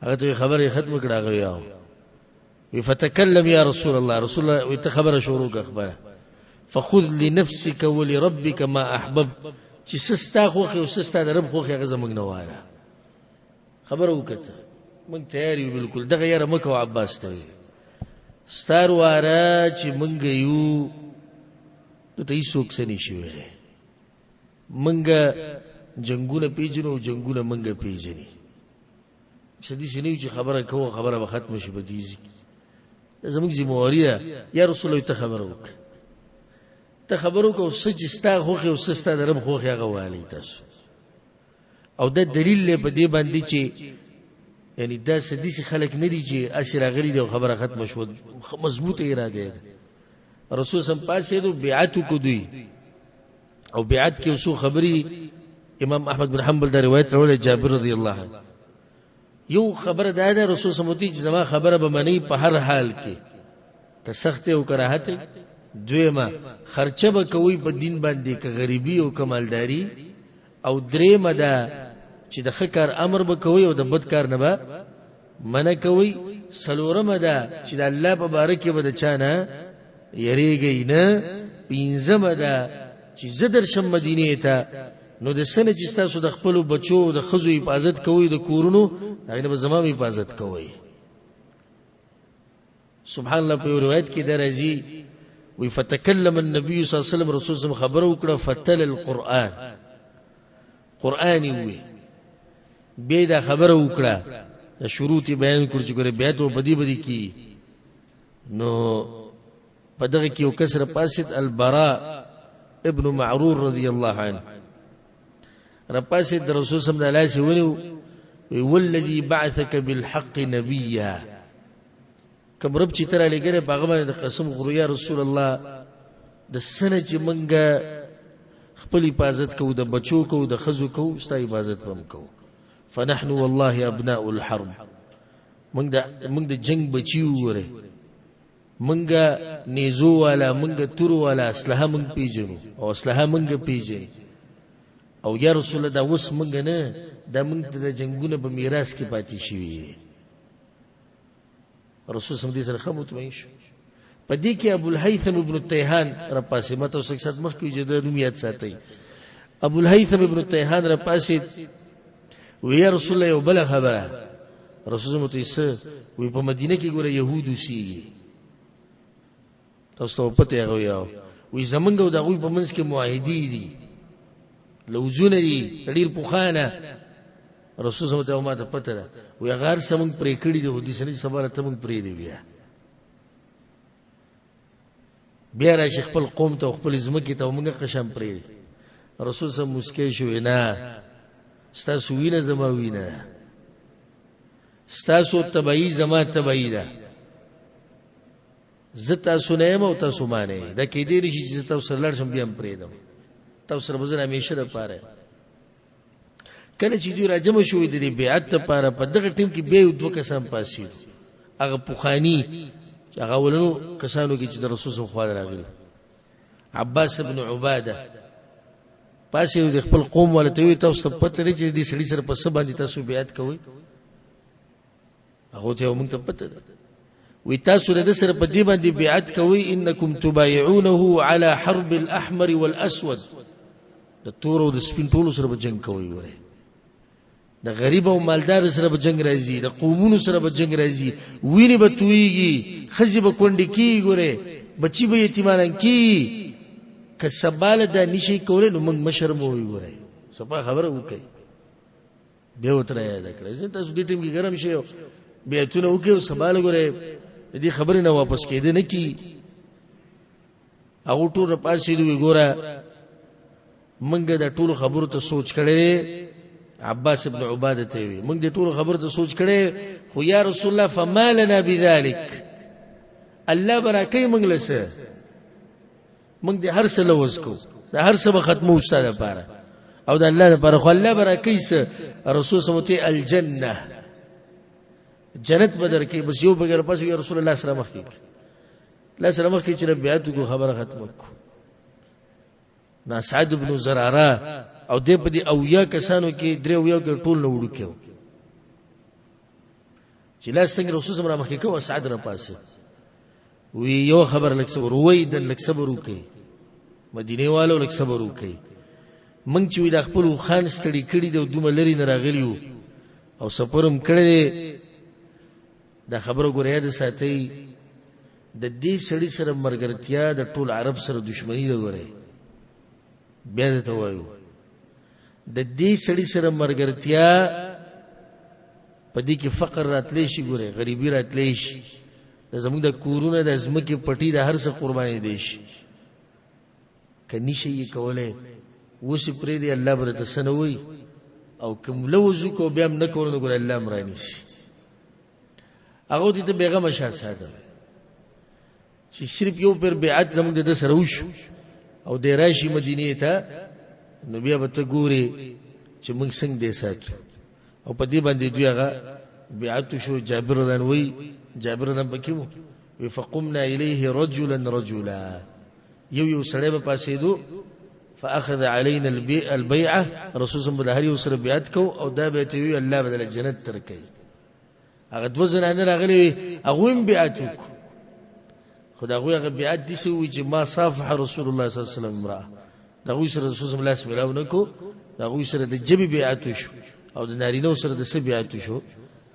S1: هغه ته خبره یې ختمه کړه، هغه یاو وی فتکلم یا رسول الله، رسول الله وی ته خبره شروع کړه خبره، فخذ لنفسك ولربك ما احبب، چې څه ستا خوښي او څه ستا د رب خوښي هغه زموږ نه واله. خبره وکړه، موږ تیار یو بالکل، دغه یاره مه کوه عباس ته وی ستا ورواره چې موږ یو نو ته هېڅوک څه نشي ویلی، موږ جنګونه پېژنو او جنګونه موږ پېژني، څه داسې نه وي چې خبره کوو خبره به ختمه شي په دې ځای کې، دا زموږ ذمهواري ده. یا رسول الله ته خبره وکړه، ته خبره وکړه، او څه چې ستا خوښي او څه ستا د رب خوښي هغه والئ تاسو. او دا دلیل دی په دې باندې چې یعنی دا څه داسې خلک نه دي چې هسې راغلي دي او خبره ختمه شوه، مضبوطه اراده ده. رسول سم پاڅېدو، بیعت وکړو دوی، او بیعت کې څو خبرې امام احمد بن حنبل دا روایت راوړی جابر رضی الله عنه. یو خبره دا ده رسول سموتی چې زما خبره به منئ په هر حال کې، که سخت او که راحت. دویمه خرچه به کوئ په دین باندې، که غریبي او که مالداري. او درېیمه دا چې د ښه کار امر به کوئ او د بد کار نه به منع کوئ. څلورمه دا چې د الله په باره کې به د چا نه یریږئ نه. پنځمه دا چې زه درشم مدینې ته، نو د څه نه چې ستاسو د خپلو بچو او د ښځو حفاظت کوئ د کورونو، هغې نه به زما هم حفاظت کوئ. سبحان الله، په یو روایت کې دا راځي وی فتکلم النبي صلی الله علیه وسلم، رسول سم خبره وکړه، فتل القرآن، قرآن وی بیا دا خبره وکړه، د شروط بیان کړ چې ګوره بیا ته په دې بدی کی. نو په دغه کې یو کس راپاڅېد، البراء ابن معرور رضی الله عنه راپاڅېد، د رسول سم د لاس یې ونیو، وی والذي بعثك بالحق نبيا، کوم رب چې ته رالیږلی په هغه باندې د قسم خورو یا رسول الله، د څه نه چې موږ خپل حفاظت کوو، د بچو کوو، د ښځو کوو، ستا حفاظت به هم کوو. فنحن والله ابناء الحرب، موږ د جنګ بچي یو. ګورئ، موږ نیزو والا، موږ تورو والا، اسلحه موږ پیژنو او اسلحه موږ پیژني. او یا رسول الله، دا اوس موږ نه، دا موږ ته د جنګونه په میراث کې پاتې شوي. رسول سم دې سره ښه مطمئن شو. په دې کې ابو الهیثم ابن التیهان را پاسې، ما تاسو سره مخکې چې د نوم یاد ساتئ، ابو الهیثم ابن التیهان را پاسې، وی یا رسول الله یو بله خبره. رسول سم ته څه وی؟ په مدینه کې ګوره یهود اوسېږي، تاسو ته پته هغه یو وی زمونږ او د هغوی په منځ کې معاهدې دي، لوزونه دي ډېر پخوانه. رسول صلی الله علیه ته پته ده. وی هغه هر څه مونږ پرې کړي دي، خو داسې نه چې سبا ته مونږ پرېږدي، بیا بیا راشي خپل قوم ته او خپلې ځمکې ته او مونږ قشم پرېږدي. رسول صلی موسکی شو، نه، ستاسو وینه زما وینه ده، ستاسو تبعی زما تبعی ده، زه تاسو نه یم او تاسو ما نه یئ. دا کېدی نه شي چې زه تاسو سره لاړ شم بیا هم پرېږدم، تاسو سره به زه همیشه دپاره. کله چې دوی راجمع شوي د دې بیعت لپاره، په دغه ټیم کې بیا یو دوه کسان پاڅېدو، هغه پخواني چې هغه اولنو کسانو کې چې د رسول صلی خوا راغلي، عباس بن عباده پاسې د خپل قوم والا ته وی تاسو ته پته لري چې دې سړي سره په څه باندې تاسو بیعت کوئ؟ هغه ته موږ ته پته ده. وی تاسو له سره په دې باندې بیعت کوئ، انکم تبايعونه على حرب الاحمر والاسود، د تور او د سپین ټولو سره به جنگ کوئ. وره د غریب او مالدار سره به جنگ راځي، د قومونو سره به جنگ راځي، وینې به تویږي، ښځې به کونډې کېږي، ګورې بچي به یتیمانان کېږي. که سبا له دا نشي کولی نو موږ مشر مو وي. ګورئ، صفا خبره وکړئ. بیا ورته یاده کړئ، ځکه تاسو دې ټیم کې ګرم شئ، بیعتونه وکړئ او سبا له ګورئ د دې خبرې نه واپس کېده نه کی. هغه ټول راپاڅېدو، وی ګوره موږ د ټولو خبرو ته سوچ کړی دی. عباس ابن عباده ته وی موږ د ټولو خبرو ته سوچ کړی، خو یا رسول الله فما لنا بذلک، الله به راکوي موږ له څه، موږ د هر څه لوز کو، د هر څه به ختمو ستا لپاره او د الله لپاره، خو الله به راکوي څه؟ رسول صلی الله علیه الجنه، جنت به درکوي. بس یو بغیر پس یا رسول الله سره مخکې، الله سره مخکې چې بیعت وکړو، خبره ختمه کړو. نو اسعد بن زراره او دې په دې اویا کسانو کې درې اویا کې ټول نه وړوکی و، چې لا څنګه رسول صلی الله مخکې کوه، اسعد را پاسه وی یو خبر لک صبر رویدن، لک صبر وکي مدینه والو، لک صبر وکي. مونږ چې د خپل خان ستړي کړي د دومره لري نه راغلیو او سفرم کړی. دا خبره ګوره یاد ساتئ، د دې سړي سره مرګرتیا د ټول عرب سره دښمني ده. ګوره بیا درته وایو، د دې سړي سره مرګرتیا په دې کې فقر راتلی شي، ګوره غریبي راتلی شي، د زموږ د کورونه، د ځمکې پټي، د هر څه قرباني دی شي. که نشي یې کولی اوس یې پرېږدي، الله به درته څه نه وایي، او که لوز وکړو بیا هم نه کولو نو ګوره الله هم رانیسي. هغه ته بېغمه شه ساده چې صرف یو پر بیعت زموږ د ده سره وشو او دی راشي مدینې ته، نو بیا به ته ګورې چې موږ څنګه دی ساتو. او په دې باندې دوی هغه بیعت شو. جابر رضی الله وی، جابر رضی الله پکې وو، وی فقمنا الیه رجلا رجلا، یو یو سړی به پاسېدو، فاخذ علينا البيعه، رسول صلی الله علیه وسلم بیعت کو او دا به ته وی الله بدل جنت ترکي. هغه دوه زنانه راغلي وي، هغوی هم بیعت وکړو، خو د هغوی هغه بیعت داسې وي چې ما صافح رسول الله صلی الله علیه وسلم امرأه، د هغوی سره رسول صلی لاس ملاو نه کو، د هغوی سره د ژبې بیعت وشو او د نارینه سره د څه بیعت وشو؟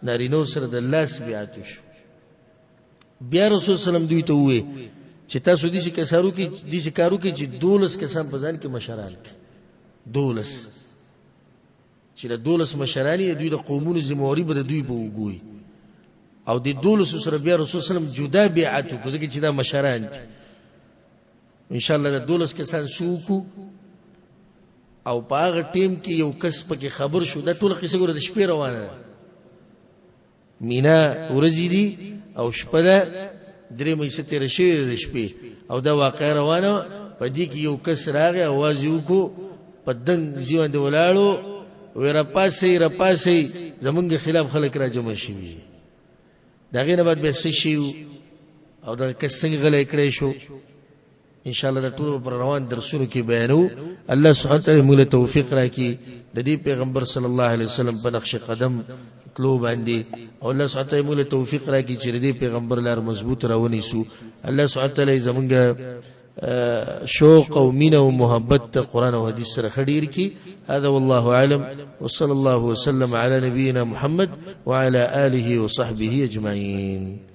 S1: نارینه سره د لاس بیعت وشو. بیا رسول صلی الله علیه وسلم دوی ته ووی چې تاسو داسې کسانو کې داسې کارو کې چې 12 کسان په ځان کې مشران کړي، 12 چې د 12 مشران یې دوی د قومونو ذمهواري به د دوی په اوږو وي. او د 12 سره بیا رسول صلی الله علیه وسلم جدا بیعت وکړو، ځکه چې دا مشران دي. ان شاء الله د 12 کسان څه وکړو او په هغه ټیم کې یو کس پکې خبر شو. دا ټوله قصه ګوره د شپې روانه ده، مینا ورځې دي او شپه ده، درېیمه حصه تېره شوې ده د شپې، او دا واقعه روانه وه. په دې کې یو کس راغی، اواز یې وکړو، په دنګ ځای باندې ولاړو، وی راپاسئ راپاسئ، زمونږ خلاف خلک را جمع شوي دي. د هغې نه بعد بیا څه شي او دغه کس څنګه غلی کړی شو، ان شاء الله د ټول پر روان درسونو کې بیانو. الله سبحانه وتعالى موږ له توفیق راکړي د دې پیغمبر صلی الله علیه وسلم په نقش قدم تلو باندې، او الله سبحانه وتعالى موږ له توفیق راکړي چې د دې پیغمبر لار مضبوط راونیسو. الله سبحانه وتعالى زمونږ شوق او مینه او محبت ته قرآن او حدیث سره خډیر کی. هذا والله اعلم، وصلى الله وسلم على نبينا محمد وعلى آله وصحبه اجمعين.